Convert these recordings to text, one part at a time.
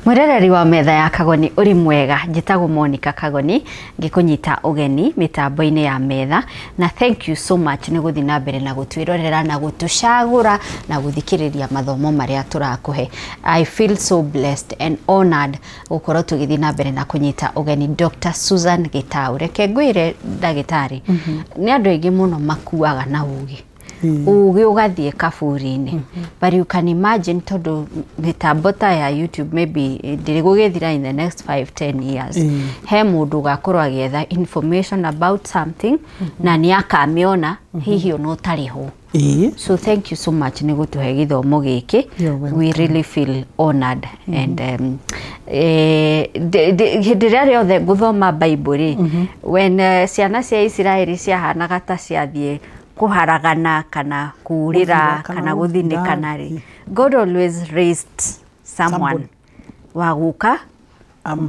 Mwiroreri wa Metha ya Kagoni, uri mwega. Njĩtagwo Monica Kagoni, ngĩkũnyita ũgeni mĩtambo-inĩ ya metha, na thank you so much nĩ gũthiĩ na mbere na gũtwĩrorera na gũtũcagũra na gũthikĩrĩria mathomo marĩa tũrakũhe. I feel so blessed and honored gũkorwo tũgĩthiĩ na mbere na kũnyita ũgeni Dr. Susan Gitau. Reke ngwĩre, ndagĩtarĩ, nĩ andũ aingĩ mũno makuaga na ũgĩ, ũgĩ ũgathiĩ kaburi-inĩ, but you can imagine, tondũ mĩtambo ta ya YouTube maybe ndĩrĩ gũgĩthira in the next 5 10 years, he mũndũ ũgakorwo agĩetha information about something na nĩ akamĩona hihi ona ũtarĩ ho. So thank you so much nĩ gũtũhe gĩthomo gĩkĩ. You're welcome. We really feel honored and hĩndĩ ĩrĩa rĩothe ngũthoma Bible rĩ, when ciana cia Isiraeli ciahanaga ta ciathiĩ kũharagana kana kũũrĩra gũthira, kana kana gũthinĩkana gũthira, rĩ, God always raised someone Somebody. wa gũka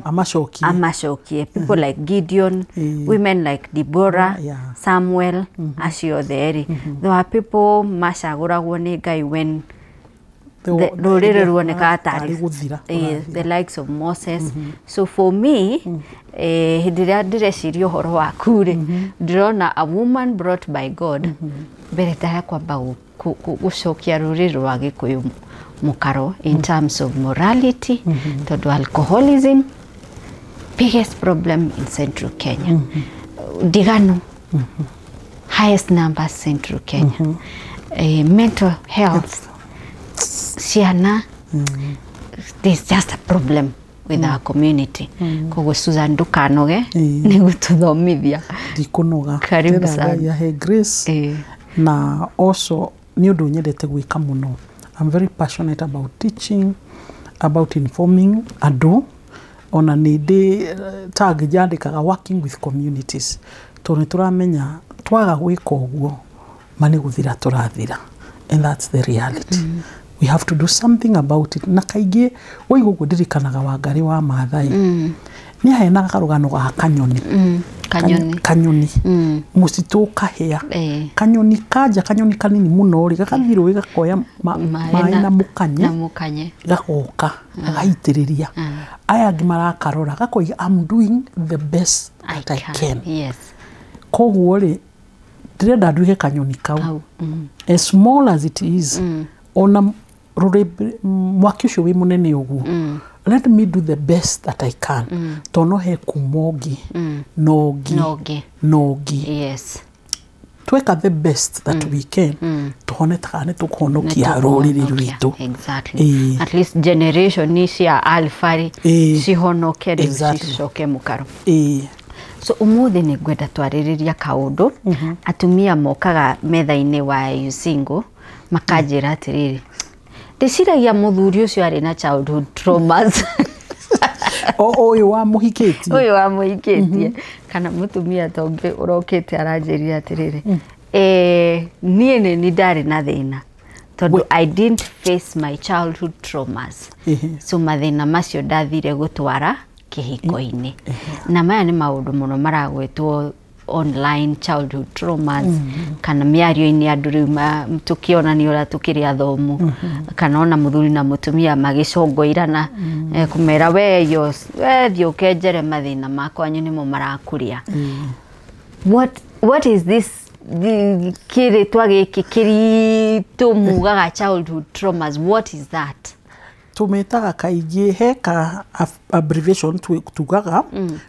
amacokie. Amacokie. People like Gideon, women like Deborah, Samuel, acio othe rĩ, there were people macagũragwo nĩ Ngai when rũrĩrĩ ruonekaga tarĩ tarĩ gũthira. The likes of Moses. So for me, hĩndĩ ĩrĩa ndĩreciria ũhoro waku rĩ, ndĩrona a woman brought by God mbere ta ya kwamba gũcokia rũrĩrĩ rwa Gĩkũyũ mũkaro in terms of morality, tondũ alcoholism, biggest problem in Central Kenya, ndigano, highest numbers Central Kenya, mental health, ciana, there's just a problem with our community. Koguo Susan, ndũkanoge nĩ gũtũthomithia. Ndikũnoga. Karibu Ndĩrenda sana. Ngai ahe grace. Na also nĩ ũndũ nyendete gwĩka mũno. I'm very passionate about teaching, about informing andũ. Ona nĩ ndĩ tag njandĩkaga "working with communities", tondũ nĩ tũramenya twaga gwĩka ũguo, ma nĩ gũthira tũrathira, and that's the reality. We have to do something about it. Na kaingĩ waigua ũguo, ndirikanaga Wangarĩ wa Maathai nĩ aheanaga karũgano ga kanyoni. Kanyoni. Kanyoni mũcitũ ũkahĩa. Kanyoni kanja, kanyoni kanini mũno rĩ, gagathiĩ rũĩ gakoya maĩ na mũkanye. Na mũkanye. Gagoka gagaitĩrĩria aya angĩ marakarora, gakoiga, "I'm doing the best that I can." Koguo rĩ, ndĩrenda nduĩke kanyoni kau. Kau. As small as it is, ona rũrĩmbĩ mwaki ũcio wĩ mũnene ũguo, let me do the best that I can, tondũ no he kuma ũngĩ na ũngĩ Na ũngĩ. Na ũngĩ. Tweka the best that we can, tuhone ta nĩ tũkũhonokia rũrĩrĩ rwitũ. Exactly. At least generation cia alpha rĩ, cihonoke rĩu, cicoke mũkaro. So ũmũthĩ nĩ ngwenda twarĩrĩria kaũndũ atumia mokaga metha-inĩ wa Usingo makanjĩra atĩrĩrĩ, "Ndĩciragia mũthuri ũcio arĩ na childhood traumas." O ũyũ wa mũhikĩtie. Ũyũ wamũhikĩtie, kana mũtumia ta ũngĩ ũrokĩte aranjĩrire atĩrĩrĩ, "Niĩ nĩ ni ndarĩ na thĩna tondũ I didn't face my childhood traumas." So mathĩna macio ndathire gũtwara kĩhiko-inĩ, na maya nĩ maũndũ mũno maragwetwo online, childhood traumas, kana mĩario-inĩ andũ rĩu tũkĩonania ũrĩa tũkĩrĩ athomu, kana ona mũthuri na mũtumia magĩcongoirana, kũmera, "We yo, we thiĩ ũkenjere, mathĩna makwanyu nĩmo marakũrĩa." What is this kĩrĩtwa gĩkĩ kĩritũ mugaga childhood traumas? What is that? Tũmĩtaga kaingĩ he ka abbreviation tugaga,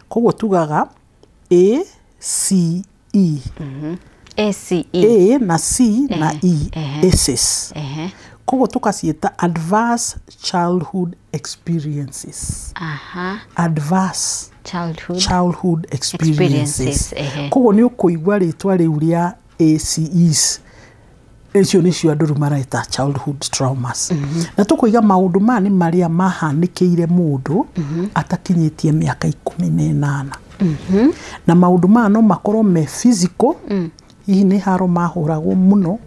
koguo tugaga ACE. ACE. A na C na E. ACEs. Koguo tũkaciĩta adverse childhood experiences. Adverse childhood childhood experiences. Experiences. Koguo nĩ ũkũigua rĩtwa rĩu rĩa ACEs, icio nĩcio andũ rĩu mareta childhood traumas. Na tũkoiga maũndũ maya nĩ marĩa mahanĩkĩire mũndũ atakinyĩtie mĩaka 18. Na maũndũ maya no makorwo me physical, hihi nĩ haro mahũragwo mũno,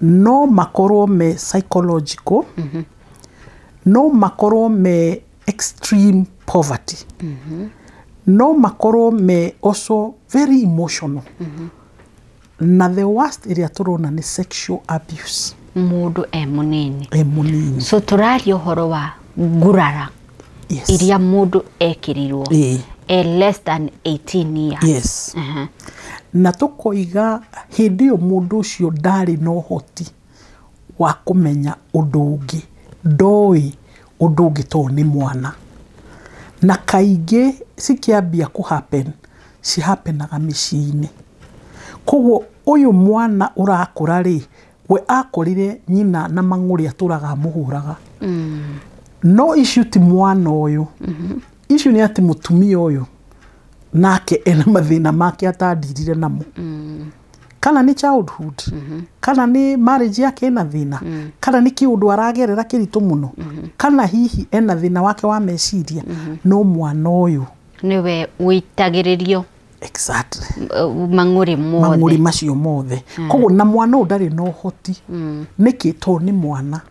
no makorwo me psychological, no makorwo me extreme poverty, no makorwo me also very emotional, na the worst ĩrĩa tũrona nĩ sexual abuse. Mũndũ e mũnini. E mũnini. So tũraria ũhoro wa ngurara. Yes. Iria mũndũ ekĩrirwo e less than 18 years. Yes. Na tũkoiga hĩndĩ ĩyo mũndũ ũcio ndarĩ na ũhoti wa kũmenya ũndũ ũngĩ, ndoĩ ũndũ ũngĩ tondũ nĩ mwana. Na kaingĩ cikĩambia kũ happen, cihappenaga mĩciĩ-inĩ. Koguo ũyũ mwana ũrakũra rĩ, we akorire nyina na mang'ũrĩ atũraga amũhũraga. No issue ti mwana ũyũ. Issue nĩ atĩ mũtumia ũyũ nake ena mathĩna make atandirire namo. Kana nĩ childhood, kana nĩ marriage yake ĩna thĩna, kana nĩ kĩũndũ aragerera kĩritũ mũno, kana hihi ena thĩna wake wa meciria, no mwana ũyũ nĩwe wĩitagĩrĩrio exactly mang'ũrĩ mang'ũrĩ mothe. Macio mothe. Koguo na mwana ũyũ ndarĩ na ũhoti. Nĩkĩ? Tondũ nĩ mwana.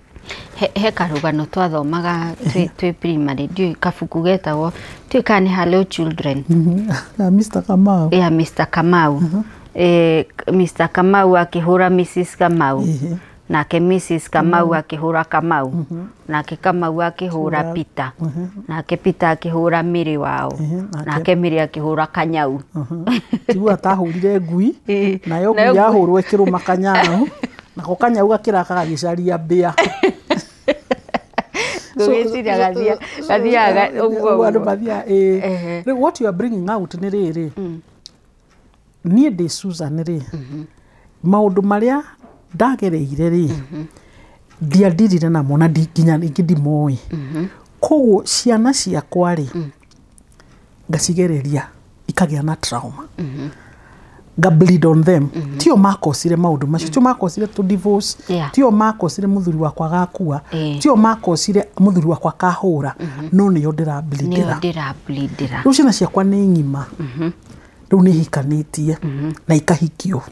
He karũgano twathomaga twĩ primary, ndiũĩ kabuku getagwo, ndiũĩ kana nĩ Hello Children. Na Mr. Kamau. Ya Mr. Kamau. Mr. Kamau akĩhũra Mrs. Kamau. Nake Mrs. Kamau akĩhũra Kamau. Nake Kamau akĩhũra Peter. Nake Peter akĩhũra Mary wao. Nake Mary akĩhũra Kanyau. Tiguo atahũrire ngui, nayo Nayo ngui yahũrwo ĩkĩrũma kanyau, nako kanyau gakĩraka gagĩcaria mbĩa. Ngũgĩciria gathiaga ũguo Ũguo andũ ũguo. mathiaga, ĩĩ. Rĩu what you are bringing out nĩ rĩrĩ, niĩ ndĩ Susan rĩ, maũndũ marĩa ndagereire rĩ, ndiandirire namo na nginya rĩngĩ ndimoĩ. Koguo ciana ciakwa rĩ, ngacigereria ikagĩa na trauma, nga bleed on them. Tio makosire maũndũ macio, tio makosire to divorce, tio makosire mũthuri wakwa gakua, tio makosire mũthuri wakwa kahũra, no nĩo Nĩo ndĩrableedera. Ndĩrableedera. Rĩu ciana ciakwa nĩ ng'ima, rĩu nĩ hikanĩtie na ikahikio,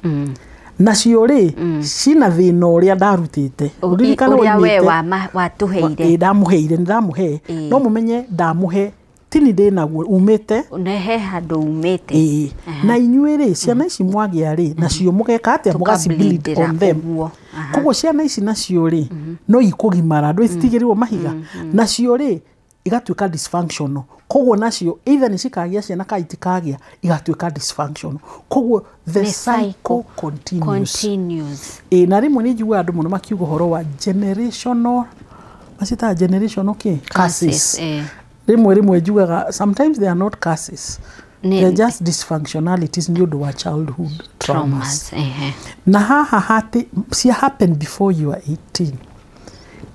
nacio rĩ cina thĩna ũrĩa ndarutĩte. Ũririkane Ũrĩa we woimĩte- watũheire. Ĩ, ndamũheire, nĩ ndamũhe, no mũmenye ndamũhe tini ndĩnaguo umĩte. Na he handũ umĩte. Ĩĩ, na inyuĩ rĩ, ciana ici mwagĩa rĩ, nacio mũgeka atĩa? Mũgaci bleed Tũkableedera on them. ũguo. Koguo ciana ici nacio rĩ, no ikũgimara ndũ citigĩrĩrwo mahiga, nacio rĩ igatuĩka dysfunctional. Koguo nacio either nĩ cikagĩa ciana kana itikagĩa, igatuĩka dysfunctional. Koguo the The cycle cycle continues. Continues. Ĩ, na rĩmwe nĩ njiguaga andũ mũno makiuga ũhoro wa generational, macitaga generational kĩ? Curses. Rĩmwe rĩmwe njugaga sometimes they are not curses, they're just dysfunctionalities nĩ ũndũ wa childhood traumas. Traumas. Na haha hati cia happen before you are 18,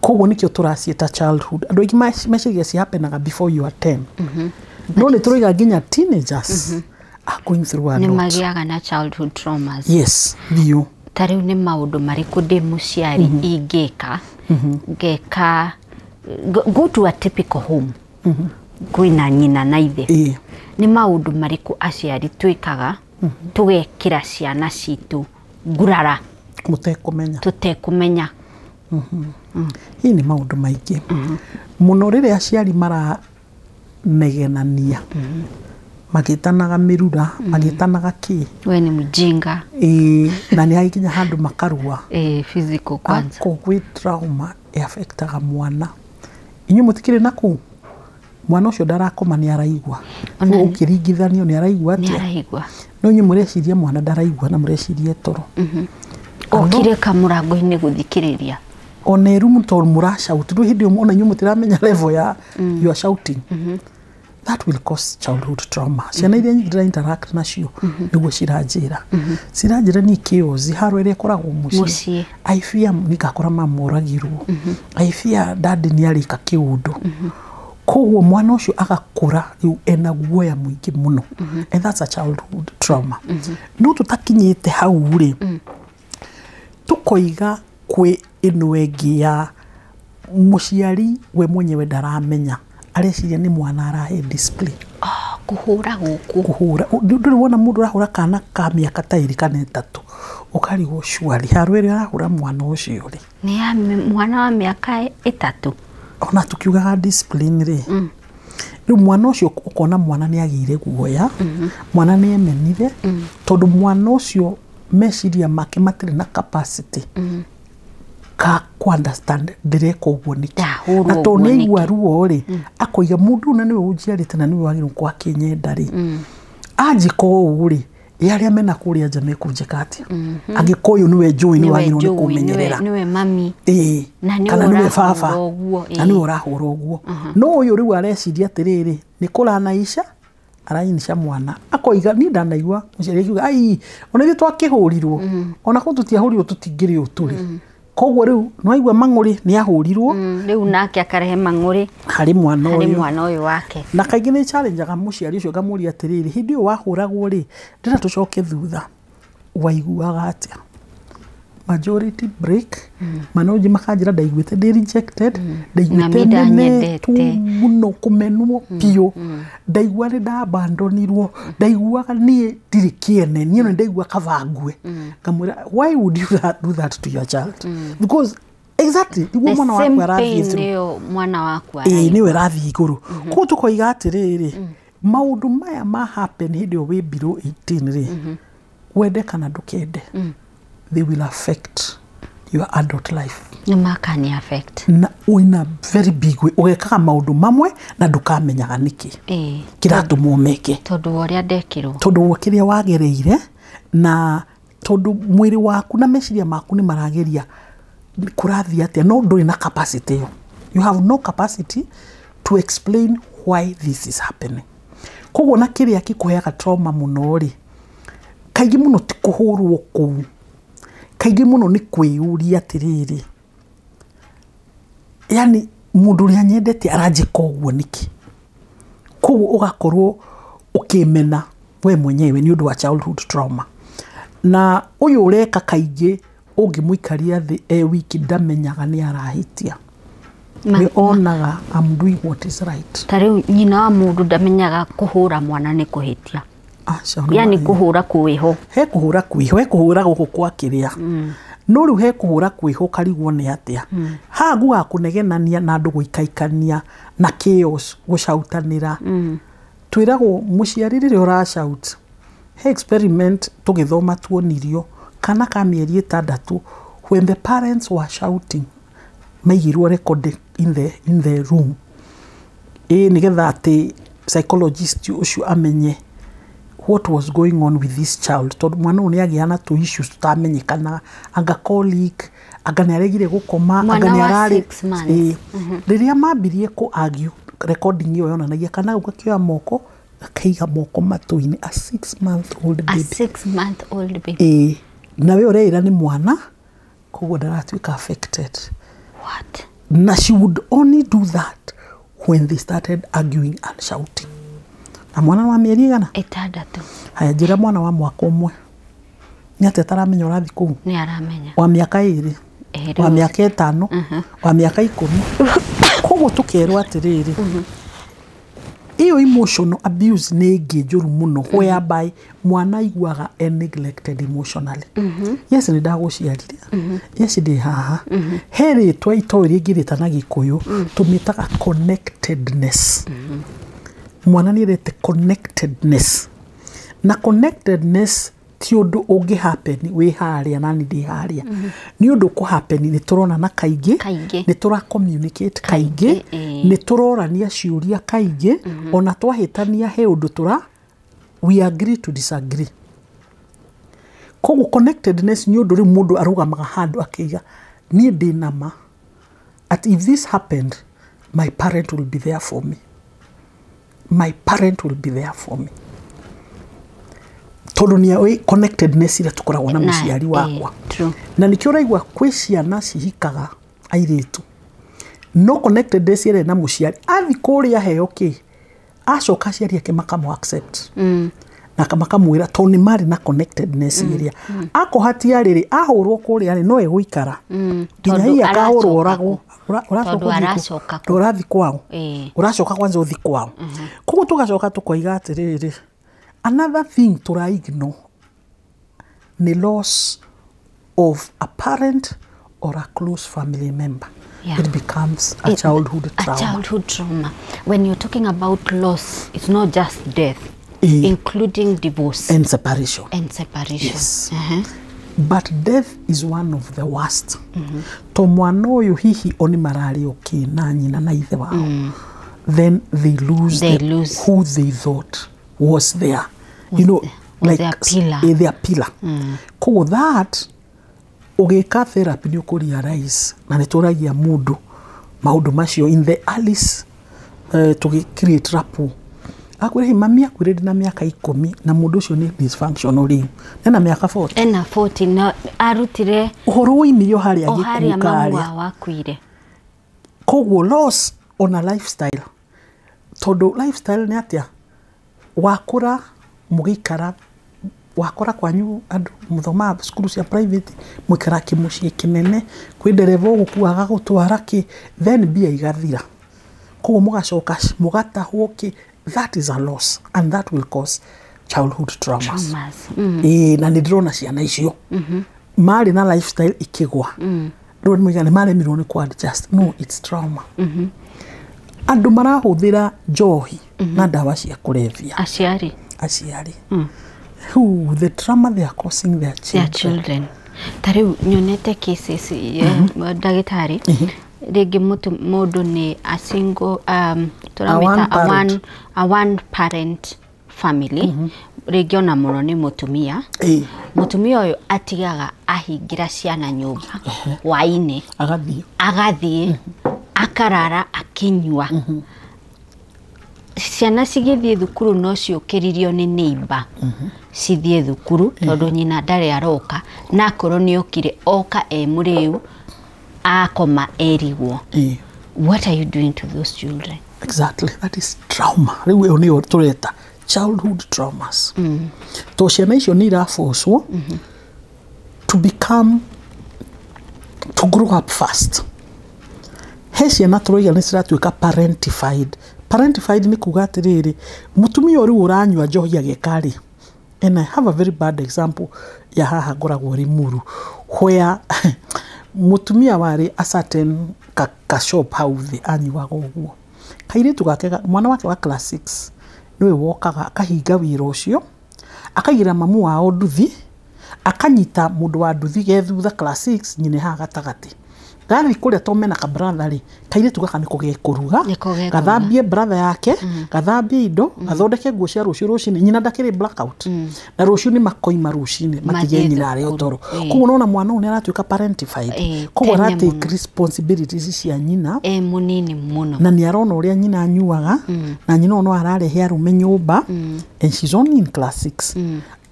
koguo nĩkĩo tũraciĩta childhood. Andũ aingĩ meciria ci happenaga before you are 10, no nĩ tũroiga nginya teenagers are going through a Nĩ lot. magĩaga na childhood traumas. Yes, biũ. Ta rĩu nĩ maũndũ marĩkũ ndĩ mũciari ingĩka ngeka go to a typical home kwĩna nyina na ithe, nĩ maũndũ marĩkũ aciari twĩkaga tũgekĩra ciana citũ ngurara Mũtekũmenya? Tũtekũmenya. Hii nĩ maũndũ maingĩ mũno rĩrĩa aciari maranegenania magĩtanaga mĩrura, magĩtanaga kĩ. We nĩ mjinga. Ĩĩ, na nĩ hagĩkinya handũ makarua. Physical kwanza. Ako gwĩ trauma ĩafectaga mwana. Inyuĩ mũtikĩrĩ na kũu mwana ũcio ndarakoma, nĩ araigua. Ona Ũkĩringithanio nĩ araigua Nĩ atĩa? araigua. No inyuĩ mũreciria mwana ndaraigua na mũreciria toro. Okire kamũrango-inĩ gũthikĩrĩria. Ona irumu tondũ mũrashout rĩu hĩndĩ ĩyo ona inyuĩ mũtiramenya level ya you are shouting. That will cause childhood trauma. Ciana iria nyingĩ ndĩra interact nacio nĩguo ciranjĩra ni chaos haro ĩrĩa ĩkoragwo mũciĩ. Mũciĩ. I fear ningakora mamoragirwo, I fear daddy nĩ arĩka kĩũndũ. Koguo mwana ũcio agakũra rĩu ena guoya mũingĩ mũno, and that's a childhood trauma. No tũtakinyĩte hau rĩ, tũkoiga kwĩ ĩno ĩngĩ ya mũciari we mwenyewe ndaramenya, areciria nĩ mwana arahe discipline. Oh, kũhũra gũkũ. Kũhũra, ndũrĩ wona mũndũ ũrahũra kana ka mĩaka ta 2 kana 3, ũkarigwo cwari haro ĩrĩa arahũra mwana ũcio rĩ. Nĩ ya mwana wa mĩaka 3. Ona tukiugaga discipline rĩ, rĩu mwana ũcio ũkona mwana nĩ agĩire guoya, mwana nĩ emenire, tondũ mwana ũcio meciria make matirĩ na capacity. Ka ku understand ndĩreka ũguo nĩkĩ. Ndahũrwo Na tondũ ũguo nĩ aigua ruo rĩ, akoiga mũndũ na nĩwe ũnjiarĩte na nĩwe wagĩrĩirwo gũkorwo akĩnyenda rĩ, anjĩka ũũ rĩ, ĩ arĩa mena kũrĩa nja mekũnjĩka atĩa? Angĩkorwo ũyũ nĩwe njũĩ nĩ Nĩwe wagĩrĩirwo nĩ njũĩ, kũmenyerera. Nĩwe mami. Ĩĩ. Na nĩwe Kana nĩwe ũrahũra baba. ũguo, Na ĩĩ. nĩwe ũrahũra ũguo. No ũyũ rĩu areciria atĩrĩrĩ, nĩ kũranaica arainica mwana, akoiga niĩ ndanaigua mũciari akiuga ai ona ithuĩ twakĩhũrirwo, ona korwo tũtiahũrirwo tũtingĩrĩ ũũ tũrĩ. Koguo rĩu nĩwaigua mang'ũrĩ nĩ ahũrirwo Rĩu nake akarehe mang'ũrĩ harĩ mwana harĩ ũyũ. Mwana ũyũ wake. Na kaingĩ nĩ challengeaga mũciari ũcio ngamũria atĩrĩrĩ, hĩndĩ ĩyo wahũragwo rĩ, ndĩrenda tũcoke thutha, waiguaga atĩa? Majority break manonji makanjĩra ndaiguĩte ndĩ rejected, ndaiguĩte Mami menetwo ndanyendete. Mũno, kũmenwo biũ, ndaigua nĩ ndabandonirwo, ndaiguaga niĩ ndirĩ kĩene, niĩ nĩ ndaigua kaba ngue. Ngamwĩra, why would you do that to your child? Because exactly niguo The mwana waku same arathiĩ pain through. nĩyo mwana waku Ĩĩ, araigua. nĩwe ĩrathiĩ igũrũ. Koguo tũkoiga atĩrĩrĩ, maũndũ maya ma happen hĩndĩ ĩyo wĩ below 18 rĩ, wende kana ndũkende, they will affect your adult life. Nĩ makani affect. Na in a very big way. Ũgekaga maũndũ mamwe na ndũkamenyaga nĩkĩ kĩratũma ũmeke. Tondũ wa ũrĩa ndekirwo. Tondũ wa kĩrĩa wagereire, na tondũ mwĩrĩ waku na meciria maku nĩ marageria kũrathiĩ atĩa, no ndũrĩ na capacity ĩyo. You have no capacity to explain why this is happening. Koguo na kĩrĩa gĩkũheaga trauma mũno rĩ, kaingĩ mũno ti kũhũrwo kũu, kaingĩ mũno nĩ kwĩyũria atĩrĩrĩ, yani mũndũ ũrĩa nyendete aranjĩka ũguo nĩkĩ? Koguo ũgakorwo ũkĩmena we mwenyewe nĩ ũndũ wa childhood trauma. Na ũyũ ũreka kaingĩ ũngĩmũikaria thĩ e wiki ndamenyaga nĩ arahĩtia. Nĩ onaga I'm doing what is right. Ta rĩu nyina wa mũndũ ndamenyaga kũhũra mwana nĩ kũhĩtia. Aca, ona Yani kũhũra kwĩho. He kũhũra kwĩho, he kũhũra gũkũ kwa kĩrĩa, no rĩu he kũhũra kwĩho karigwo nĩ atĩa. Haha ngugaga kũnegenania na andũ, gũikaikania na chaos, gũcautanĩra. Twĩragwo mũciari rĩrĩa ũracaut, he experiment tũgĩthoma tuonirio kana ka mĩeri 6, when the parents were shouting, maigirwo record in the room, ĩ nĩgetha atĩ psychologist ũcio amenye what was going on with this child, tondũ mwana ũyũ nĩ agĩa na tũ issues tũtamenyekanaga, anga colic, anga nĩ aregire gũkoma, Mwana anga nĩ wa ararĩ 6 months. Ĩ, rĩrĩa mambirie kũ argue, recording ĩyo yonanagia kana kau gakĩoya moko gakaiga moko matũ-inĩ, a 6 month old A baby. 6 month old baby. Ĩ, nawe ũreĩra nĩ mwana koguo ndaratuĩka affected. What? Na she would only do that when they started arguing and shouting. Na mwana wa mĩeri igana? 6. Haya, njĩra mwana wa mwaka ũmwe nĩ atĩa ataramenya ũrathiĩ kũu? Nĩ aramenya. Wa mĩaka 2? Ĩ, Wa rĩu- mĩaka 5? Wa mĩaka 10? Koguo tũkerwo atĩrĩrĩ, ĩyo emotional abuse nĩ ĩngĩ njũru mũno, whereby mwana aiguaga e neglected emotionally. Yes, nĩ ndagũciarire. Yes, ndĩ haha. He rĩtwa itoĩ rĩngĩ rĩta na Gĩkũyũ, tũmĩtaga connectedness. Mwana nĩ erete connectedness, na connectedness ti ũndũ ũngĩ happen wĩ harĩa nani ndĩ harĩa, nĩ ũndũ kũ happen nĩ tũronana kaingĩ, Kaingĩ. nĩ tũra communicate kaingĩ, Kaingĩ, ĩĩ. nĩ tũrorania ciũria kaingĩ, ona twahĩtania he ũndũ tũra we agree to disagree. Koguo connectedness nĩ ũndũ rĩu mũndũ arũgamaga handũ akĩiga niĩ ndĩ nama at if this happened, my parent will be there for me, my parent will be there for me, tondũ nĩ oĩ connectedness ĩrĩa tũkoragwo na mũciari wakwa. True. Na nĩkĩo ũraigua kwĩ ciana cihikaga airĩtu, no connectedness ĩrĩa na mũciari athi kũrĩa heo kĩ acoka aciari ake makamũ accept na makamwĩra tondũ nĩ marĩ na connectedness ĩrĩa akohatia rĩrĩ ahũrwo kũrĩa rĩ no egũikara nginya Tondũ hihi akahũrwo aracoka oragwo. Ũracoka Tondũ ũthiĩ kũ? aracoka kũ? Ũrathiĩ kwao. Ũracoka kwanza ũthiĩ kwao. Koguo tũgacoka tũkoiga atĩrĩrĩ, another thing tũra ignore nĩ loss of a parent or a close family member. It becomes a childhood A trauma. childhood trauma. When you're talking about loss, it's not just death, including divorce and separation. And separation. Yes. But death is one of the worst. To mwana ũyũ hihi o nĩ mararĩ okay na nyina na ithe wao. Then they lose, They lose. Who they thought was there. You know, was like their pillar. Their pillar. Koguo that ũgĩka therapy nĩ ũkũ realize na nĩ tũragia mũndũ maũndũ macio in the early tũgĩ create rapport. Akwĩra, "Hey, mami akwĩre ndĩ na mĩaka 10 na mũndũ ũcio nĩ dysfunctional rĩu ena mĩaka 40." Ena 40 na arutire Ũhoro woimire o harĩa o harĩa gĩkuũ mamu karĩa. Wao akuire. Koguo loss ona lifestyle, tondũ lifestyle nĩ atĩa wakũra mũgĩikara wakora kwanyu andũ mũthomaga cukuru cia private, mũikara kĩmũciĩ kĩnene, kwĩ ndereba ũgũkuaga gũtwara kĩ, then mbia igathira, koguo mũgacoka mũgatahwo kĩ. That is a loss and that will cause childhood traumas. Traumas. Ĩĩ, na nĩ ndĩrona ciana icio marĩ na lifestyle ikĩgwa rĩu nĩ nĩ maremirwo nĩ kũ adjust. No, it's trauma. Andũ marahũthĩra njohi na ndawa cia kũrebia. Aciari. Aciari who, the trauma they are causing their their children. Children. Ta rĩu nyonete cases ndagĩtarĩ, rĩngĩ mũndũ nĩ a single, tũramĩta a one a one, parent. A one parent family, rĩngĩ ona mũno nĩ mũtumia. Mũtumia ũyũ atigaga ahingĩra ciana nyũmba hwainĩ, agathiĩ, agathiĩ akarara akinyua. Ciana cigĩthiĩ thukuru no ciũkĩririo nĩ neighbor cithiĩ thukuru tondũ nyina ndarĩ aroka, na akorwo nĩ okire oka e mũrĩu akoma erigwo. What are you doing to those children? Exactly, that is trauma. Rĩu ĩyo nĩyo tũreta childhood traumas, to ciana icio nĩ irabocwo to become, to grow up fast. He ciana tũroiga nĩ ciratuĩka parentified. Parentified nĩ kuga atĩrĩrĩ, mũtumia ũyũ rĩu ũranyua njohi agĩka rĩ, and I have a very bad example ya haha ngoragwo Limuru, where mũtumia warĩ a certain ka shop hau thĩ anyuaga ũguo, kairĩtu gake mwana wake wa class 6 nĩwe wokaga akahinga wĩra ũcio, akaigĩra mamu wao nduthi, akanyita mũndũ wa nduthi ge thutha, class 6, nyine haha gatagatĩ, gathiĩ kũrĩa to mena ka brother rĩ, kairĩtu gaka nĩko gekũruga, Nĩko gekũruga. Gathambie brother yake, gathambie indo, gathondeke nguo cia rũciũ rũcinĩ. Nyina ndakĩrĩ blackout, na rũciũ nĩ makoima rũcinĩ matige mathiĩ nyina arĩ o thukuru. Toro. Koguo nona mwana ũyũ nĩ aratuĩka parentified. Koguo tene aratake mũno. Responsibilities cia nyina. E mũnini mũno. Na nĩ arona ũrĩa nyina anyuaga, na nyina ũyũ no ararehe arũme nyũmba, and she's only in class 6.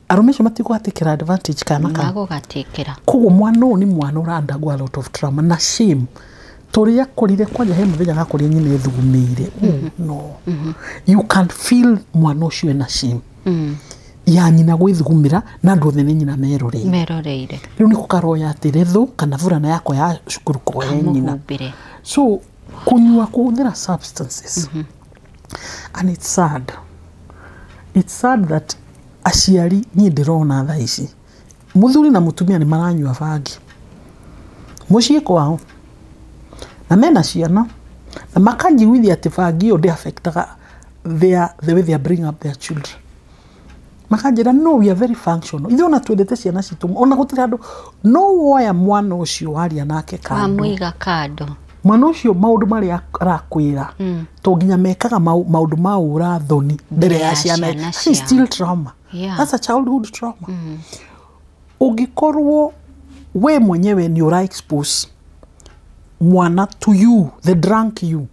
Arũme acio matigũgatikĩra advantage kana kana magũgatikĩra. Koguo mwana ũyũ nĩ mwana ũra undergo a lot of trauma na shame, tũrĩa akorire kwanja he mũthenya gakorire nyina ethugumĩire. Oh, no, you can feel mwana ũcio ena shame ya nyina gwĩthugumĩra na andũ othe nĩ nyina meroreire. Meroreire. Rĩu nĩko karoya atĩ retho kana burana yako ya cukuru koe nyina. Kamũhumbĩre. So kunyua, kũhũthĩra substances, and it's sad, it's sad that aciari, niĩ ndĩrona thaa ici mũthuri na mũtumia nĩ maranyua bangi mũciĩ kwao na mena ciana, na makanjiguithia atĩ bangi ĩyo ndĩ-affectaga the way they are bringing up their children. Makanjĩra, "No, we are very functional, ithuĩ ona twendete ciana citũ, ona gũtirĩ andũ." No woya mwana ũcio waria nake kando, wamũiga kando, mwana ũcio maũndũ marĩa arakwĩra to nginya mekaga maũndũ ma ũra thoni mbere ya ciana. Ciana That is ciao. still trauma. That's a childhood trauma. Ũngĩkorwo we mwenyewe nĩ ũra expose mwana to you, the drunk you,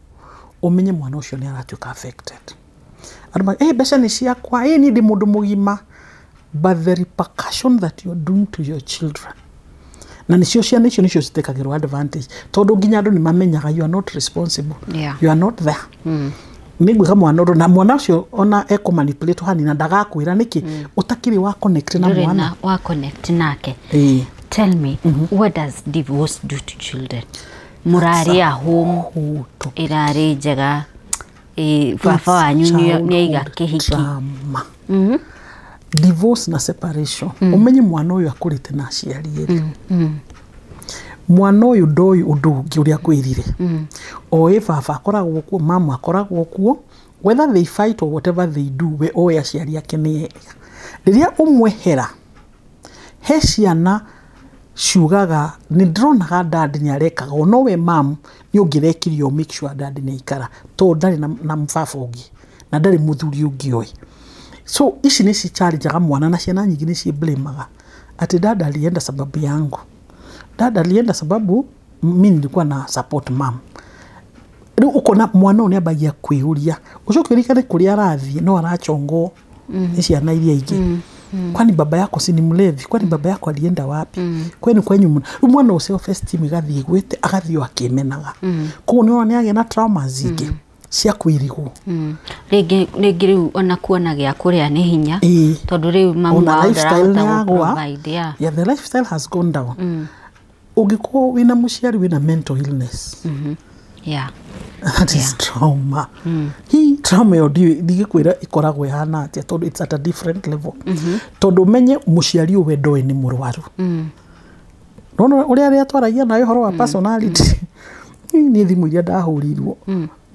ũmenye mwana ũcio nĩ aratuĩka affected. Andũ mbeca nĩ ciakwa, niĩ ndĩ mũndũ mũgima, but the repercussion that you're doing to your children, na nĩcio ciana icio nĩcio citekagĩrwo advantage, tondũ nginya andũ nĩ mamenyaga you are not responsible. You are not there. Nĩ ngwĩka mwana ũndũ na mwana ũcio ona ekũmanipulate hanini na ndagakwĩra nĩkĩ ũtakĩrĩ wa connect na ndũrĩ mwana. Na wa connect nake. Tell me, what does divorce do to children? Mũrarĩ a home Whole topic. ĩrarĩ njega, baba wanyu nĩ aiga kĩhiki. Trauma. Divorce na separation, ũmenye mwana ũyũ akũrĩte na aciari erĩ. Mwana ũyũ ndoĩ ũndũ ũngĩ ũrĩa kwĩrire, oĩ baba akoragwo kuo, mama akoragwo kuo, whether they fight or whatever they do, we oĩ aciari ake nĩ ega. Rĩrĩa ũmwehera he ciana ciugaga nĩ ndĩronaga dad nĩ arekaga no we mam nĩ ũngĩrekirie o make sure dad nĩ aikara tondũ ndarĩ na mũbaba ũngĩ na ndarĩ mũthuri ũngĩ oĩ. So ici nĩ cichallengaga mwana na ciana nyingĩ nĩ ciblamaga ati dad alienda sababu yangu, dad alienda sababu mi nilikuwa na support mam. Rĩu ũkona mwana ũyũ nĩ ambagia kwĩyũria ũcoke ũririkane kũrĩa arathiĩ no arachongwo nĩ ciana iria ingĩ. Kwani baba yako si ni mlevi? Kwani baba yako alienda wapi? Kwenu kwenyu mna rĩu mwana ũcio self esteem ĩgathiĩ ĩgwĩte agathiĩ o akĩmenaga. Koguo nĩ ũrona nĩ agĩa na traumas ingĩ cia kwĩrigwo. Rĩngĩ rĩu ona kuona gĩa kũrĩa nĩ hinya tondũ rĩu mamu ona wao lifestyle nĩ ndarahota yagwa. gũ-provide, yeah. Yeah, the lifestyle has gone down. Ũngĩkorwo wĩna mũciari wĩna mental illness, that is trauma. Hi trauma ĩyo ndingĩkwĩra ĩkoragwo ĩhana atĩa tondũ it's at a different level. Tondũ ũmenye mũciari ũyũ we ndoĩ nĩ mũrwaru. Nona ũrĩa arĩa twaragia nawe ũhoro wa personality. Niĩ thimũ iria ndahũrirwo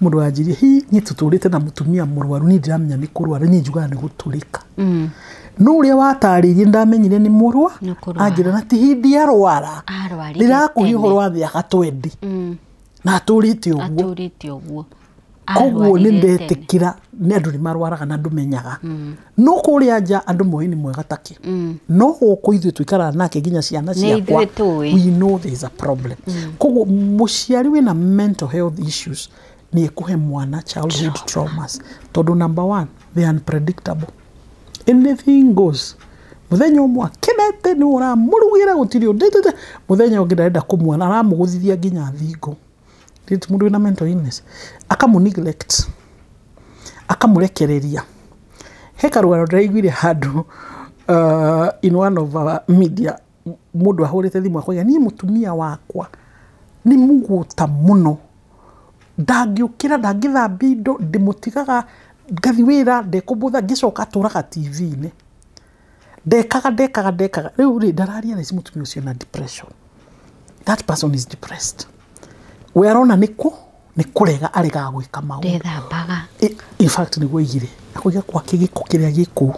mũndũ anjirie hi niĩ tũtũrĩte na mũtumia mũrwaru niĩ ndiramenya nĩ kũrwara niĩ njugaga nĩ gũtũrĩka. No ũrĩa watarĩirie ndamenyire nĩ mũrwa Nĩ kũrwara. anjĩra na ti hindi arwara Arwarire ndĩrakũhe tene. ũhoro wa mĩaka 20 na atũrĩte ũguo. Atũrĩte ũguo. Koguo nĩ Arwarire tene. ndetĩkĩra nĩ andũ nĩ marwaraga na ndũmenyaga. No kũrĩa nja andũ moĩ nĩ mwega take. No gũkũ ithuĩ tũikaraga nake nginya ciana Nĩ ciakwa ithuĩ tũĩ. we know there is a problem. Koguo mũciari wĩna mental health issues nĩ ekũhe mwana childhood traumas tondũ number one, they are unpredictable. Anything goes. Mũthenya ũmwe akenete nĩ ũramũrugĩra gũtirĩ ũndũ, mũthenya ũngĩ ndarenda kũmuona aramũgũthithia nginya thingo. Rĩu mũndũ wĩna mental illness akamũ neglect akamũrekereria. He karũgano ndĩraiguire handũ in one of our media mũndũ ahũrĩte thimũ akoiga niĩ mũtumia wakwa nĩ mũgũta mũno ndangĩũkĩra ndangĩthambia indo ndĩmũtigaga ngathi wĩra ndekũmbũtha ngĩcoka atũraga TV-inĩ ndekaga rĩu rĩ ndararia ici mũtumia ũcio na depression. That person is depressed. We arona nĩ kũrega aregaga gwĩka maũndũ. Ndethambaga. In fact nĩguo aigire akoiga gwake gĩko kĩrĩa gĩkũu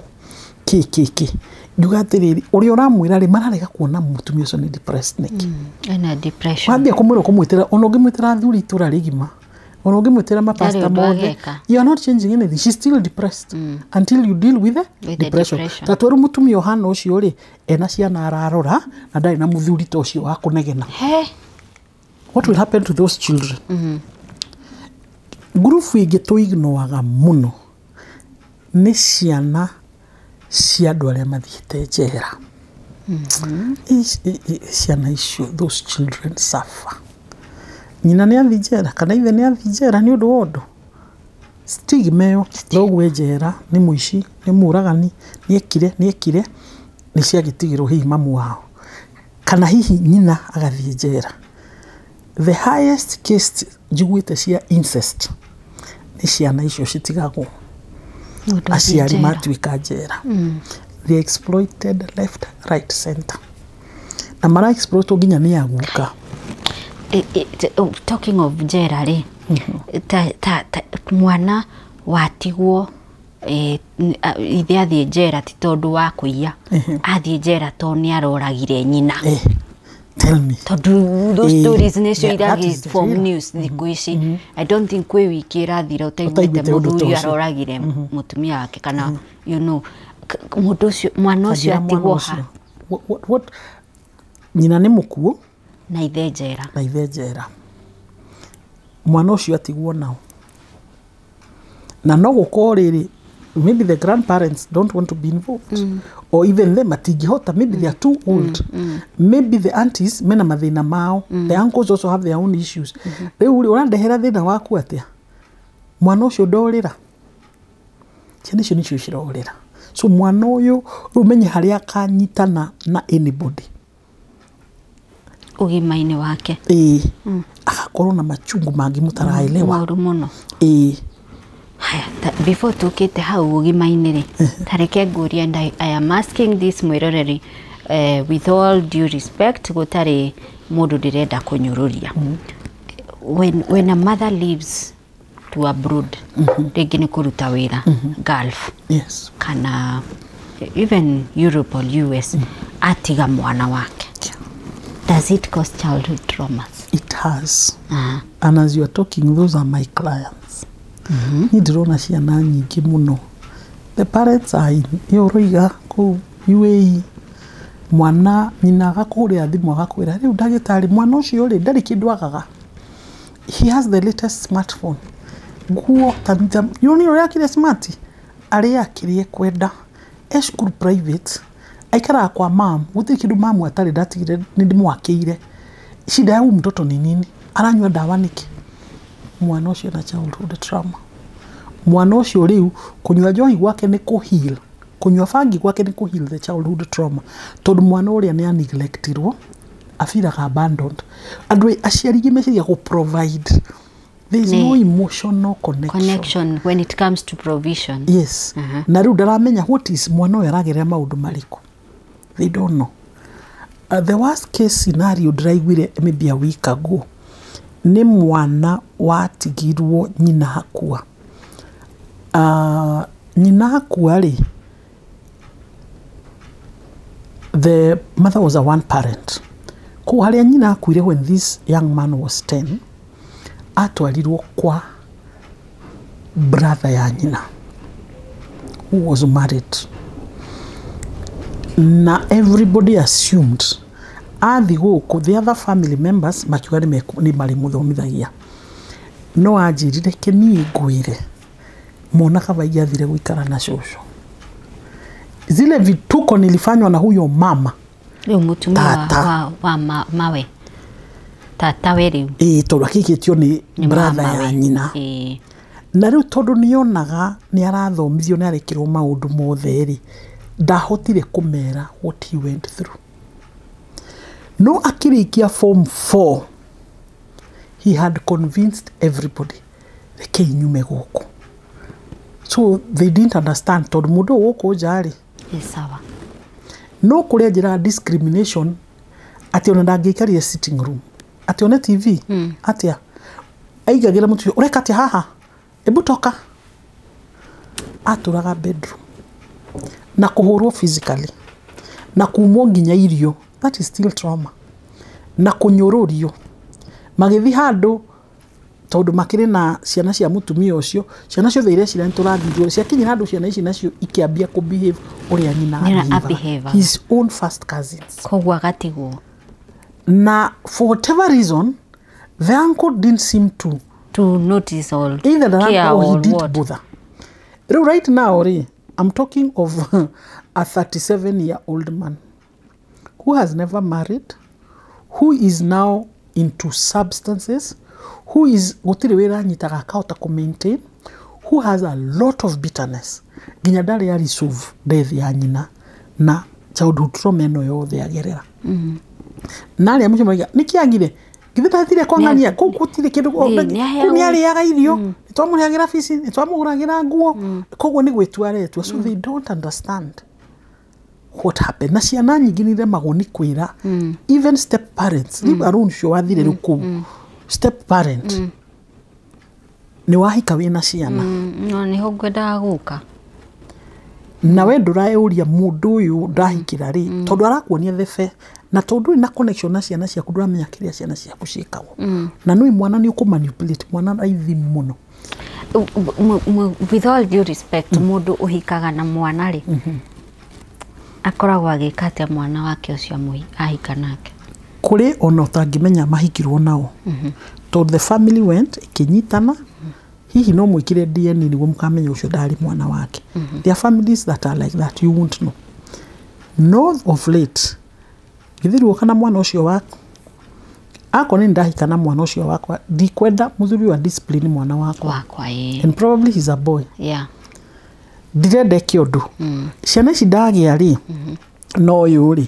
kĩ ngiuga atĩrĩrĩ ũrĩa ũramwĩra rĩ mararega kuona mũtumia ũcio nĩ depressed nĩkĩ. Ena depression. Wambia kũmwĩra ũkũmwĩtĩra ona ũngĩmwĩtĩra athuri itũra rĩgima ona ũngĩmwĩtĩra mapasta Ndarĩ ũndũ mothe ageka. you are not changing anything, she's still depressed until you deal with the With the depression. depression. Ta tweru mũtumia ũhana ũcio rĩ ena ciana ararora na ndarĩ na mũthuri ta ũcio wa kũnegena. He. What will happen to those children? Ngurubu ĩngĩ tũignoaga mũno nĩ ciana cia andũ arĩa mathiĩte njera. Ciana icio, those children suffer. Nyina nĩ athiĩ njera kana ithe nĩ athiĩ njera nĩ ũndũ wa ũndũ. Stigma ĩyo thoguo e njera nĩ mũici nĩ mũragani nĩ ekire nĩ ciagĩtigĩrwo hihi mamu wao kana hihi nyina agathiĩ njera. The highest case njiguĩte cia incest nĩ ciana icio citigagwo Mũndũ athiĩ aciari njera. matuĩka njera. They exploited left right center na mara exploitwo nginya nĩ aguka. Talking of njera rĩ, ta mwana watigwo ithe athiĩ njera ti tondũ wa kũiya, athiĩ njera tondũ nĩ aroragire nyina. Tell me. Tondũ those stories nĩcio Yeah, that is iragĩ the form real. news thikũ ici. I don't think kwĩ wiki ĩrathira ũtaiguĩte Ũtaiguĩte ũndũ ta mũthuri ũcio. aroragire mũtumia wake kana you know mũndũ ũcio mwana ũcio Kanjĩra mwana atigwo ha ũcio. Nyina nĩ mũkuũ na ithe njera. Na ithe njera. Mwana ũcio atigwo nao. Na no gũkorwo rĩrĩ maybe the grandparents don't want to be involved. Or even them matingĩhota, maybe they are too old. Maybe the aunties mena mathĩna mao. The uncles also have their own issues. Rĩu rĩ ũrandehera thĩna waku atĩa? Mwana ũcio ndorĩra. Ciana icio nĩcio cirorĩra. So mwana ũyũ rĩu menye harĩa akanyitana na anybody. Ũgima-inĩ wake. Ĩĩ. Agakorwo na machungu mangĩ mũtaraelewa. Moru mũno. Ĩĩ. Haya, before tukite hau ũgima-inĩ rĩ, ta reke ngũrie, and I am asking this mwĩroreri with all due respect, gũtarĩ mũndũ ndĩrenda kũnyũrũria. When a mother leaves to abroad, rĩngĩ nĩ kũruta wĩra Gulf Yes. kana even Europe or US, atiga mwana wake. Does it cause childhood traumas? It has. And as you are talking, those are my clients. Niĩ ndĩrona ciana nyingĩ mũno. The parents are in ĩyo ũroiga kũu UAE. Mwana nyina agakũhũrĩra thimũ agakwĩra rĩu ndagĩtarĩ mwana ũcio rĩ ndarĩ kĩndũ agaga. He has the latest smartphone. Nguo ta nĩ ũrĩa akĩrĩa smart arĩa akĩrĩa kwenda e cukuru private aikaraga kwa mam gũtirĩ kĩndũ mamu atarĩ ndatigire nĩ ndĩmwakĩire. Shida ya huyu mtoto ni nini? Aranyua dawa nĩkĩ? Mwana ũcio na childhood trauma. Mwana ũcio rĩu kũnyua njohi gwake nĩ kũ heal, kũnyua bangi gwake nĩ kũ heal the childhood trauma, tondũ mwana ũrĩa nĩ aneglectirwo, afeelaga abandoned. Andũ aciari aingĩ meciria gũ provide, there is no emotional connection. Connection when it comes to provision. Yes. Na rĩu ndaramenya what is mwana ũyũ aragerera maũndũ marĩkũ. They don't know. The worst case scenario ndĩraiguire maybe a week ago nĩ mwana watigirwo nyina akua. Nyina akua rĩ, the mother was a one parent. Koguo harĩa nyina akuire when this young man was 10, atwarirwo kwa brother ya nyina who was married. Na everybody assumed athi gũkũ the other family members makiuga nĩ marĩmũthomithagia. No anjĩrire ke niĩ ngwĩre mwana kaba ingĩathire gũikara na cũcũ. Zile vituko nilifanywa na huyo mama. Rĩu mũtumia wa mawe. Tata we rĩu. Ĩĩ tondũ akĩkĩtio nĩ brother ya nyina. Na rĩu tondũ nĩonaga nĩ arathomithio nĩ arekĩrwo maũndũ mothe rĩ, ndahotire kũmera what he went through. No akĩrĩkia form 4, he had convinced everybody, rekei nyume gũkũ. So they didn't understand tondũ mũndũ ũyũ gũkũ nja rĩ, Nĩ sawa. No kũrĩa njĩra discrimination atĩ ona ndangĩikarire sitting room atĩ one TV atĩa aigagĩra mũtumia ũreka atĩa haha ebu toka atũraga bedroom na kũhũrwo physically na kumwo nginya irio, that is still trauma, na kũnyũrũrio magĩthiĩ handũ tondũ makĩrĩ na ciana cia mũtumia ũcio, ciana ciothe ireciria nĩ tũrathithio, ciakinyĩra handũ ciana ici nacio ikĩambia kũ behave ũrĩa nyina abehavaga, his own first cousins. Koguo agatigwo. Na for whatever reason the uncle didn't seem to notice or either the care uncle or he or didn't what. Bother. Rĩu right now rĩ, I'm talking of a 37-year-old man who has never married, who is now into substances, who is gũtirĩ wĩra anyitaga akahota kũ maintain, who has a lot of bitterness nginya ndarĩ a resolve death ya nyina na childhood trauma ĩno yothe agerera. Na arĩa mũcio marauga nĩkĩ agire githĩ ndathire kwang'ania kũu gũtirĩ kĩndũ kũu nĩ arĩaga irio nĩ twamũrĩhagĩra bici nĩ twamũgũragĩra nguo koguo nĩ gwĩtua aretua. So they don't understand what happened. Na ciana nyingĩ nĩ iremagwo nĩ kwĩra even step parents rĩu alone ũcio wathire rĩu kũu step parent nĩ wahika wĩna ciana No nĩho ngwendaga gũka. Na we ndũraũria mũndũ ũyũ ndahikĩra rĩ tondũ arakuonia the na tondũ na connection na ciana ciaku ndũramenya kĩrĩa ciana ciaku ciĩkagwo na nĩ mwana nĩ ũkũmanipulate mwana raithi mũno. With all due respect mũndũ ũhikaga na mwana rĩ akoragwo agĩka atĩa mwana wake ũcio ahika nake? Kũrĩ ona ũtangĩmenya mahikirwo nao tondũ the family went ĩkĩnyitana hihi no mwĩkĩre DNA nĩguo mũkamenya ũcio ndarĩ mwana wake. There are families that are like that, you won't know. No of late githĩ ruo kana mwana ũcio waku akorwo nĩ ndahika na mwana ũcio wakwa ndikwenda mũthuri wa discipline mwana wakwa and probably he's a boy. Yeah. Ndirenda eke ũndũ ciana ici ndagĩa rĩ no ũyũ rĩ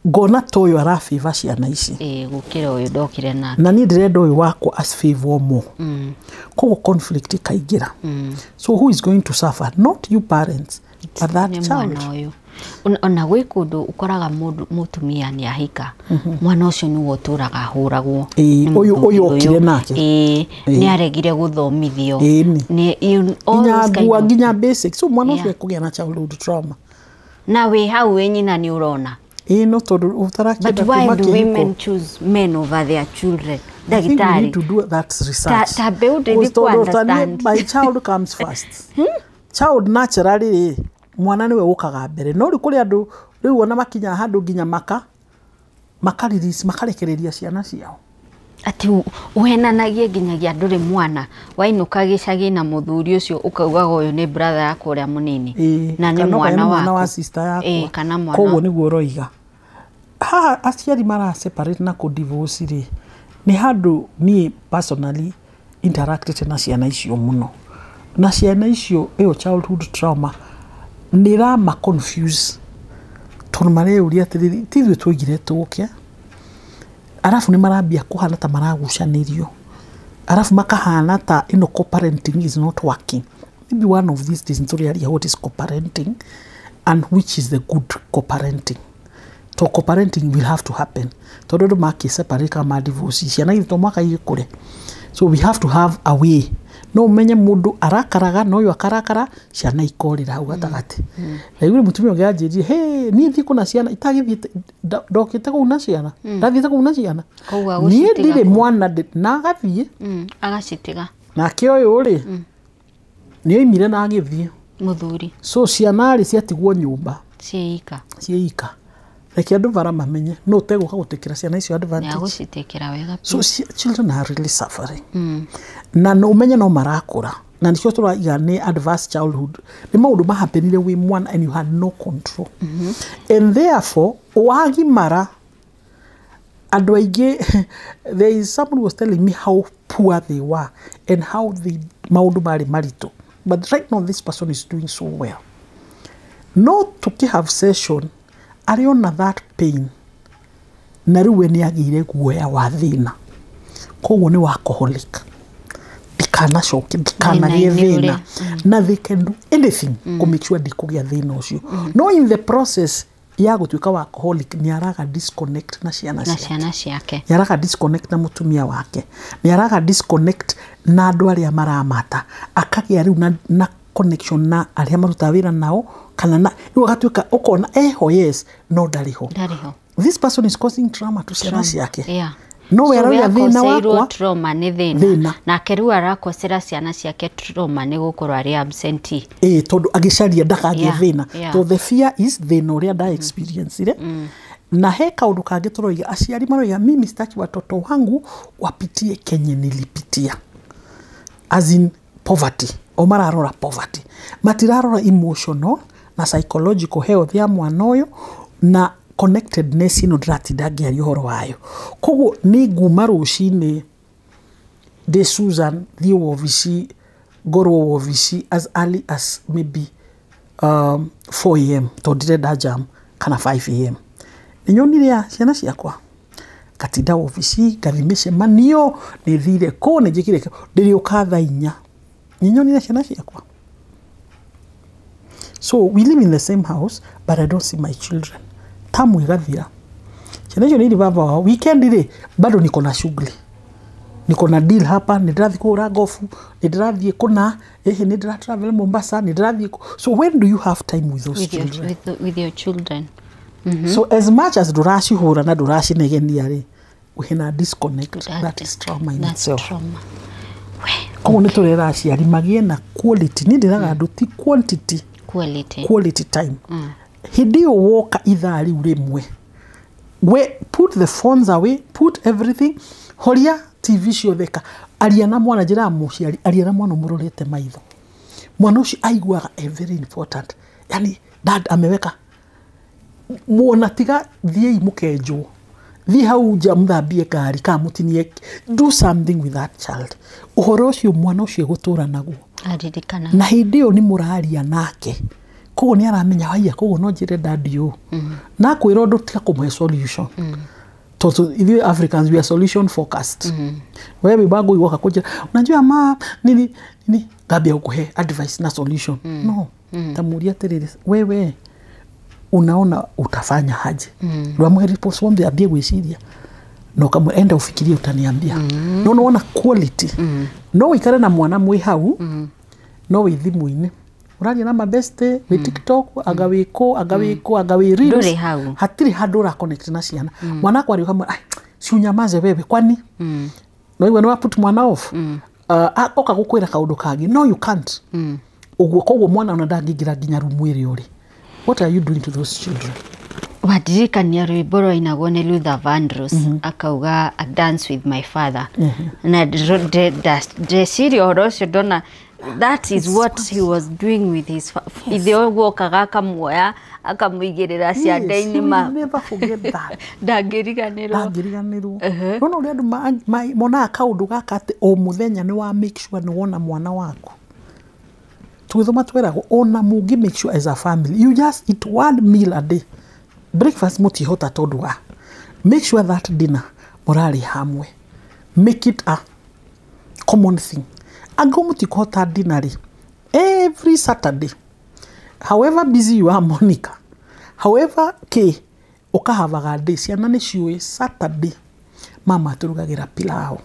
ngona ta ũyũ arafavor ciana ici gũkĩra ũyũ ndokire nake na niĩ ndĩrenda ũyũ wakwa as favor more. Koguo conflict ĩkaingĩra. So who is going to suffer? Not you parents but that child. Ona gwĩ kũndũ ũkoraga mũndũ mũtumia nĩ ahika mwana ũcio nĩwe ũtũraga ahũragwo ũyũ ũyũ okire nake nĩ aregire gũthomithio nginya nginya basic. So mwana ũcio ekũgĩa na childhood trauma na wĩ hau wĩ nyina nĩ ũrona. Ĩĩ, no tondũ ũtarakĩenda But why kuma do kĩhiko. women choose men over their children? I think we Ndagĩtarĩ. need to do that research. Ta mbeũ ndĩthi Because tondũ ta niĩ, ku-understand. my child comes first. Child naturally rĩ, mwana nĩwe ũkaga mbere. No rĩu kũrĩ andũ rĩu ona makinyaga handũ nginya maka release, makarekereria ciana ciao. Atĩ ũhenanagie nginyagia ndũrĩ mwana, wainũka gĩcagi na mũthuri ũcio ũkaugaga ũyũ nĩ brother yakwa ũrĩa mũnini, Ĩĩ, na nĩ kana okorwo mwana nĩ mwana wa waku. sister yakwa. Ĩĩ, kana mwana. Koguo nĩguo ũroiga. Haha aciari mara separate na kũ divorce rĩ, nĩ handũ niĩ personally interacted na ciana icio mũno. Na ciana icio ĩyo childhood trauma nĩ ĩrama confuse, tondũ mareyũria atĩrĩrĩ, ti ithuĩ twoigire tũke, arabu nĩ marambia kũhana ta maragucanĩrio, arabu makahana ta ĩno co-parenting is not working. Maybe one of these days nĩtũrĩaria what is co-parenting and which is the good co-parenting. To co-parenting will have to happen, tondũ andũ makĩ separate kana ma divorce, ciana ithe to mwaka igĩkũre. So we have to have a way. No ũmenye mũndũ arakaraga na ũyũ akarakara, ciana ikorĩra hau gatagatĩ. Ndaiguire mũtumia ũngĩ anjĩrire, "Hey, niĩ thiĩ kũna ciana itagĩthiĩte, ndokĩte kũu na ciana, ndathiĩte kũu na ciana, Koguo niĩ agũcitiga ndirĩ kũu. mwana na agathiĩ." Agacitiga. Nake ũyũ rĩ, nĩ oimire na agĩthiĩ. Mũthuri. So ciana rĩ, ciatigwo nyũmba ciĩika. Ciĩika. Reke andũ bara mamenye no ũtegũka gũtĩkĩra ciana icio Nĩ advantage. Agũcitikĩra wega. So children are really suffering, na no ũmenye no marakũra, na nĩcio tũraiga nĩ adverse childhood, nĩ maũndũ mahapenire wĩ mwana and you had no control, and therefore wagimara andũ aingĩ, there is someone who was telling me how poor they were and how they maũndũ marĩ maritũ, but right now this person is doing so well. No tũkĩ have session, arĩ ona that pain, na rĩu we nĩ agĩire guoya wa thĩna, koguo nĩ workaholic, ndikanacoke, ndikanagĩe Thĩna-inĩ thĩna. ũrĩa. Na they can do anything kũ make sure ndikũgĩa thĩna ũcio, no in the process ya gũtuĩka workaholic nĩ araga disconnect na ciana na ciake. Ciana ciake. Nĩ araga disconnect na mũtumia wake, nĩ araga disconnect na andũ arĩa maramata, akagĩa rĩu na connection na arĩa marutaga wĩra nao, kana na rĩu agatuĩka ũkona eho, yes, no ndarĩ ho. Ndarĩ ho. This person is causing trauma to ciana ciake. No So we we arauga thĩna akoseirwo wakwa trauma nĩ thĩna. Thĩna. Nake rĩu arakosera ciana ciake trauma nĩ gũkorwo arĩ absentee. Ĩĩ, tondũ agĩcaria ndakagĩe thĩna. Tondũ the fear is thĩna ũrĩa nda experience na he kaũndũ kangĩ tũroiga, aciari maroiga, "Mimi sitaki watoto wangu wapitie kenye nilipitia," as in poverty. O mararora poverty, matirarora emotional na psychological health ya mwana ũyũ na connectedness ĩno ndĩratinda ngĩaria ũhoro wayo. Koguo nĩ nguma rũcinĩ ndĩ Susan, thiĩ wobici, ngorwo wobici as early as maybe 4 a.m. tondũ ndirenda jam, kana 5 a.m. Nĩ nyonire a ciana ciakwa, ngatinda wobici, ngathi mĩcemanio, nĩ thire kũ, nĩ njĩkire kũ, ndĩrĩũka thaa 4, nĩ nyonire ciana ciakwa? So we live in the same house, but I don't see my children. Tamu ĩgathira, ciana icio nĩ irĩ baba wao. Weekend rĩ, bado niko na shughuli, niko na deal hapa, nĩ ndĩrathiĩ kũhũra gofu, nĩ ndĩrathiĩ kũna ĩhĩ, nĩ ndĩra travel Mombasa, nĩ ndĩrathiĩ So when do you have time with those With your, children? with your children. So as much as ndũracihũra na ndũracinegenia rĩ, wĩna disconnect. That is trauma in That's itself. trauma. We, Koguo nĩ tũrera aciari magĩe na quality. Niĩ ndĩraga andũ ti quantity. Quality. Quality time. Hĩndĩ ĩyo woka ithaa rĩu rĩmwe, we put the phones away, put everything, horia TV ciothe, ka aria na mwana. Njĩraga mũciari, aria na mwana ũmũrorete maitho. Mwana ũcio aiguaga e very important, yani dad ameweka muona. Tiga thiĩi mũkenjwo, thiĩ hau nja mũthambie ngari kana mũtinie, do something with that child. Ũhoro ũcio mwana ũcio egũtũra naguo. Aririkana. Na hĩndĩ ĩyo nĩ mũraria nake, koguo nĩ aramenya haiya, koguo no njĩre daddy ũũ na kwĩra ũndũ, tiga kũmũhe solution, tondũ ithuĩ Africans, we are solution focused. We wĩ wangũi, woka kũnjĩra, "Unajua ma nini nini," ngambia gũkũhe advice na solution. No tamuria atĩrĩrĩ, "Wewe unaona utafanya aje?" Ndwamũhe response, wambe ambie gwĩciria na ũkamwĩra, "Enda ufikirie, utaniambia." No nĩwona quality, no wĩikare na mwana mwĩ hau, no wĩ thimũ-inĩ. Ũraria na mabeste wĩ TikTok, anga wĩ kũ, anga wĩ kũ, anga wĩ reels. Ndũrĩ hau. Hatirĩ handũ ũra connect na ciana. Mwana akwaria ũkamwĩra, "Ai, si unyamaze wewe, kwani no igua nĩ wa put mwana off." Oka gũkwĩra kaũndũ kangĩ, no you can't. Ũguo koguo mwana ona ndangĩingĩra nginya rumu ĩrĩa ũrĩ. What are you doing to those children? Wandirikania rwĩmbo rwainagwo nĩ Luther Vandross, akauga, "A dance with my father," na ndeciria ũhoro ũcio ndona that is what he was doing with his ithe, ũguo okaga akamuoya akamũigĩrĩra ciande-inĩ. Yes, he Ma will never forget that. Ndangĩriganĩrwo. Ndangĩriganĩrwo. Nona ũrĩa andũ monaga kaũndũ gaka atĩ o mũthenya nĩ wa make sure nĩ wona mwana waku. Tũgĩthoma tweragwo ona mũngĩ make sure as a family you just eat one meal a day, breakfast mũtihota tondũ wa make sure that dinner mũrarĩ hamwe, make it a common thing. Angĩkorwo mũtikũhota dinner rĩ, every Saturday, however busy you are, Monica, however k ũkahavaga day, ciana nĩ ciũĩ Saturday mama atũrugagĩra pilau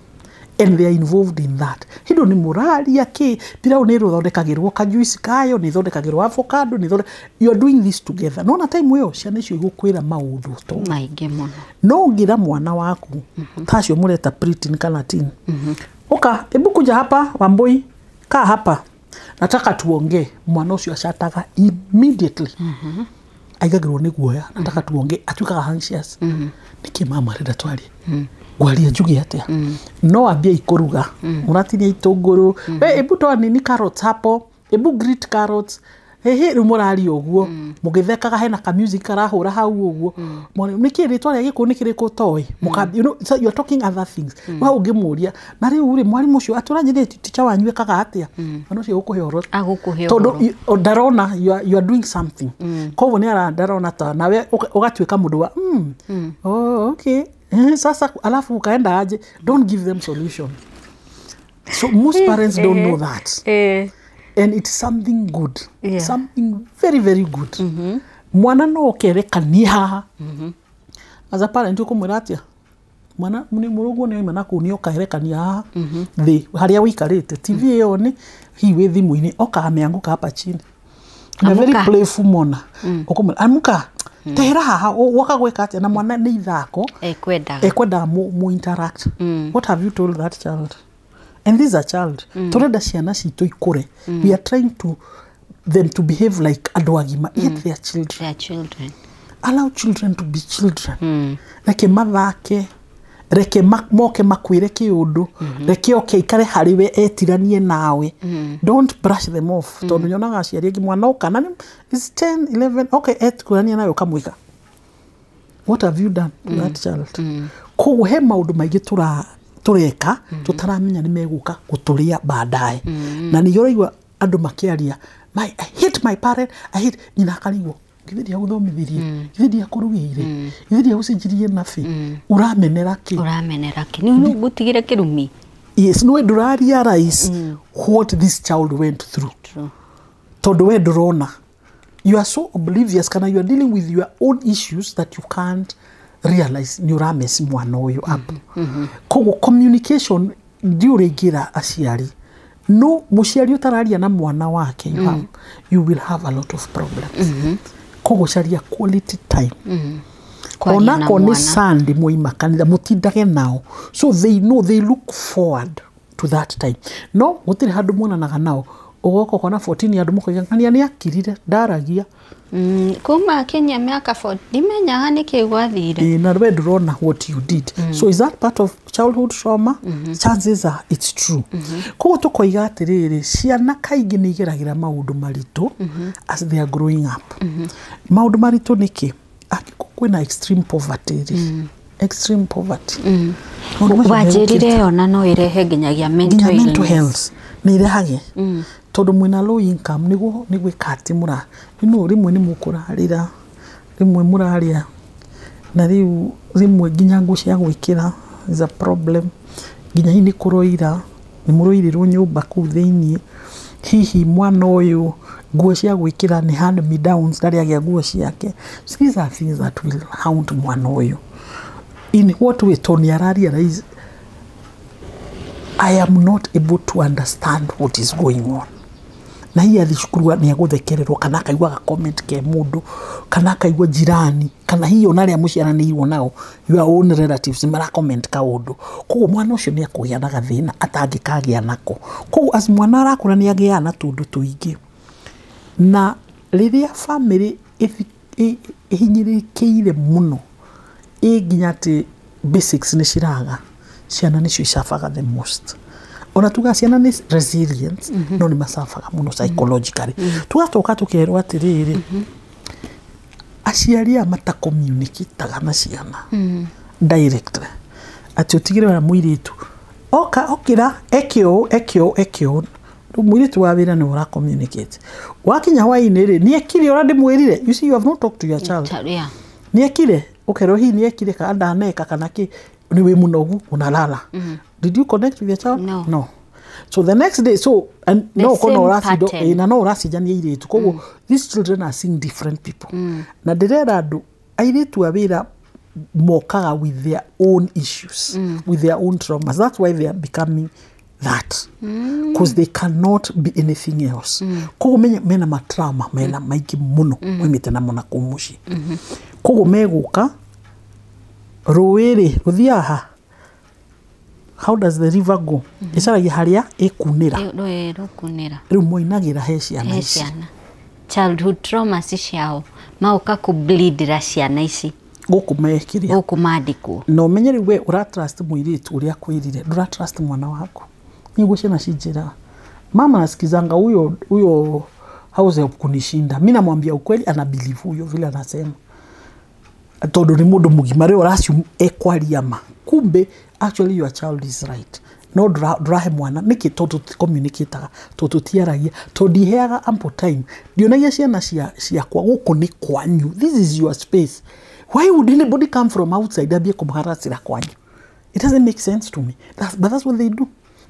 and they are involved in that. Hĩndĩ nĩ mũraria kĩ pilau nĩ ĩthondekagĩrwo kajuice kayo, nĩ ĩthondekagĩrwo avocado, nĩ you are doing this together. Nona time ĩyo ciana icio igũkwĩra maũndũ to maingĩ mũno. No ũngĩra mwana waku tacio mũreta preteen kana teen, "Uka, hebu kuja hapa, Wambui, kaa hapa, nataka tuongee," mwana ũcio acataga immediately. Aigagĩrwo nĩ guoya, "Nataka tuongee," atuĩkaga anxious, nĩkĩ mama arenda twarie, ngwaria njuge atĩa? No ambie ikũruga, mũratinia itũngũrũ, "We, hebu toa nini, carrots hapo, hebu grate carrots." Hehe, rĩu mũraria ũguo mũgĩthekaga, hena ka music karahũra hau ũguo. Mwana, nĩkĩ rĩtwa rĩa gĩkũyũ nĩ kĩrĩkũ toĩ? Mũkambia, so you are talking other things. We ũngĩmũria, "Na rĩu rĩ, mwarimũ ũcio atũranjĩrĩte ticha wanyu ekaga atĩa?" Mwana ũcio gũkũhe ũhoro Agũkũhe tondũ ũhoro. Ndarona you are doing something, koguo nĩ ara ndarona ta nawe ũgatuĩka mũndũ wa oh, okay. Sasa alafu ukaenda aje? Don't give them solution. So most parents don't know that and it's something good, something very very good. Mwana no okerekanie haha. As a parent ũkũmwĩra atĩa mwana nĩ mũrũguo nĩ oima na kũu, nĩ okerekania haha thĩ harĩa ũikarĩte TV ĩyo, nĩ hihi wĩ thimũ-inĩ, oka ameanguka hapa chini na very Amuka. playful mona, ũkũmwĩra, "Amuka, tehera haha." Woka gwĩka atĩa na mwana nĩ ithako ekwendaga. Ekwendaga mu interact. What have you told that child? And this is a child. Turenda ciana citũ ikũre, we are trying to them to behave like andũ agima, yet they are children. Their children. Allow children to be children. Reke mathake, reke moke makwĩre kĩũndũ, reke oke aikare harĩ we etiranie nawe. Don't brush them off, tondũ nyonaga aciari angĩ mwana oka na is 10 11, okay, etirania nawe ũkamwĩka. What have you done to that child? Koguo he maũndũ maingĩ tũreka tũtaramenya nĩ megũka gũtũrĩa baadaye. Na nĩkĩo ũraigua andũ makĩaria, "My, I hate my parent, I hate." Nyina akarigwo, "Githĩ ndiagũthomithirie? Githĩ ndiakũrugĩire? Githĩ ndiagũcenjirie nabi? Ũramenera kĩ?" Ũramenera kĩ? Nĩ ngũtigire kĩrumi. Yes, no ndũra realize what this child went through. True. Tondũ we ndũrona, you are so oblivious kana you are dealing with your own issues that you can't realize nĩ ũramesi mwana ũyũ up. Koguo communication ndiũ ũrĩa aciari, no mũciari ũtararia na mwana wake, you will have a lot of problems. Koguo caria quality time. Kwaria na Onako nĩ mwana. Sunday mwaima kanitha, mũtindage nao so they know they look forward to that time. No gũtirĩ handũ muonanaga nao, ũgoka ũkona 14 andũ mũkoiga ng'ania nĩ akirire ndaragia. Kuma kinyia mĩaka 40 ndimenyaga nĩkĩ gwathire. Ĩ, na we ndũrona what you did. So is that part of childhood trauma? Chances are it's true. Koguo tũkoiga atĩrĩrĩ, ciana kaingĩ nĩ igeragĩra maũndũ maritũ as they are growing up. Maũndũ maritũ nĩkĩ? Angĩkorwo kwĩna extreme poverty rĩ, extreme poverty, maũndũ macio Wanjĩrire megũkĩte. ĩyo na no ĩrehe nginyagia mental Nginya mental illness. Health nĩ irehage, tondũ mwĩna low income, nĩguo nĩ gwĩka atĩ mũra no rĩmwe nĩ mũkũrarĩra, rĩmwe mũrarĩa na rĩu rĩmwe nginya nguo cia gwĩkĩra is a problem, nginya hihi nĩ kũroira, nĩ mũroirĩrwo nyũmba kũu thĩiniĩ, hihi mwana ũyũ nguo cia gwĩkĩra nĩ hand me downs, ndarĩ agĩa nguo ciake. So these are things that will haunt mwana ũyũ. In what way? Tondũ nĩ ara realize, "I am not able to understand what is going on." Na hihi athiĩ cukuru nĩ egũthekererwo, kana akaigua ga comment ke mũndũ, kana akaigua jirani, kana hihi ona arĩa mũciaranĩirwo nao, your own relatives, nĩ mara comment kaũndũ. Koguo mwana ũcio nĩ ekũgĩa na gathĩna atangĩkagĩa nako. Koguo as mwana arakũra nĩ agĩaga na tũndũ tũingĩ. Na rĩrĩa family ĩhinyĩrĩrĩkĩire mũno, ĩ nginya atĩ basics nĩ ciraga, ciana nĩcio icabaga the most. Ona tugaga ciana nĩ resilient, no nĩ macabaga mũno psychologically. Tũgacoka tũkerwo atĩrĩrĩ, aciari aya matacommunicataga na ciana directly, atĩ ũtigĩre wĩra mũirĩtu oka okĩra eke ũũ, eke ũũ, eke ũũ. Rĩu mũirĩtu wa wĩra nĩwe ũra communicate. Wakinya hwaĩ-inĩ rĩ, nĩ ekire ũrĩa ndĩmwĩrire? You see, you have not talked to your child. Yeah. Nĩ ekire, ũkerwo hihi nĩ ekire kana ndaneka kana kĩ, nĩ wĩ mũnogu, unalala. Did you connect with your child? No. No. So the next day, so and The no ũkorwo same ũracindo pattern. Na no ũracenjania airĩtu. Koguo these children are seeing different people. Na ndĩrera andũ airĩtu a wĩra mokaga with their own issues, with their own traumas. That's why they are becoming that, because they cannot be anything else. Koguo mena matrauma mena maingĩ mũno moimĩte namo na kũu mũciĩ. Koguo megũka rũĩ rĩ rũthiaga ha? How does the river go? Ĩcaragia harĩa ĩkunĩra. Rũĩ rũkunĩra. Rĩu moinagĩra he ciana he ici. Ciana childhood traumas ciao maũka kũbleedĩra ciana ici. Gũkũ mekĩrĩa gũkũ mandĩkwo. Na ũmenye rĩu we ũra trust mũirĩtu ũrĩa akwĩrire, ndũra trust mwana waku. Niguo ciana cinjĩraga, "Mama, nasikizanga huyo huyo house help kunishinda. Mi namwambia ukweli, ana believe huyo vile anasema tondũ nĩ mũndũ mũgima." Rĩu ũraciu ekwaria ma, kumbe actually your child is right. No ndũrahe mwana nĩkĩ? Tondũ tũticommunicataga, tondũ tũtiaragia, tondũ ndiheaga ample time, ndionagia ciana ciakwa gũkũ nĩ kwanyu. This is your space. Why would anybody come from outside ambie kũmũharacĩra kwanyu? It doesn't make sense to me. But that's what they do.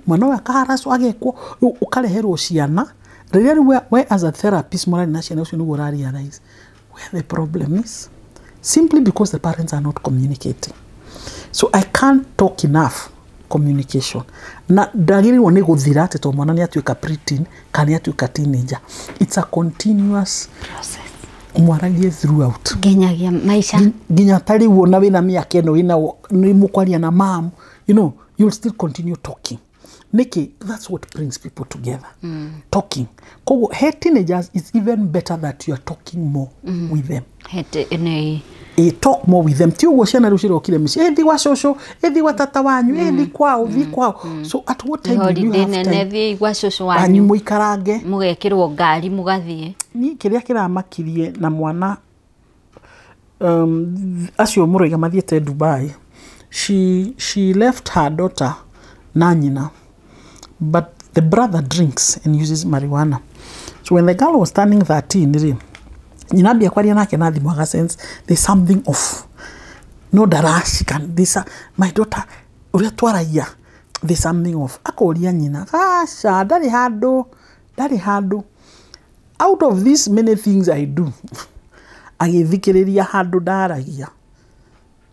Mwana ũyũ akaharacwo, agekwo. Rĩu ũkareherwo ciana rĩrĩa rĩu we as a therapist mũrari na ciana ũcio nĩguo ũrarealize where the problem is, simply because the parents are not communicating. So I can't talk enough communication. Na ndagĩrĩirwo nĩ gũthira atĩ to mwana nĩ atuĩka preteen kana nĩ atuĩka teenager. It's a continuous process. Mwaragie throughout. Nginyagia maica. Nginya ta rĩu ona wĩna mĩaka ĩno wĩna nĩ mũkwaria na mam, you'll still continue talking. Nĩkĩ? That's what brings people together, talking. Koguo he teenagers, it's even better that you are talking more with them. Hete nĩ Talk more with them. Ti ũguo ciana rĩu cirokire mĩciĩ, ĩthi gwa cũcũ, ĩthi gwa tata wanyu, ĩthi kwao, thi kwao. So at what time will you holiday have nene time thiĩ gwa cũcũ wanyu wanyu, mũikarange, mũgekĩrwo ngari mũgathiĩ? Niĩ kĩrĩa kĩramakirie na mwana acio mũroiga mathiĩte Dubai, she left her daughter na nyina, but the brother drinks and uses marijuana. So when the girl was turning 13 rĩ, nyina ambia kwaria nake na thimũ, aga sense there's something off. No ndaracika this my daughter ũrĩa twaragia, there's something off. Akoria nyina, aca ndarĩ handũ, ndarĩ handũ. Out of these many things I do, agĩthikĩrĩria handũ ndaragia.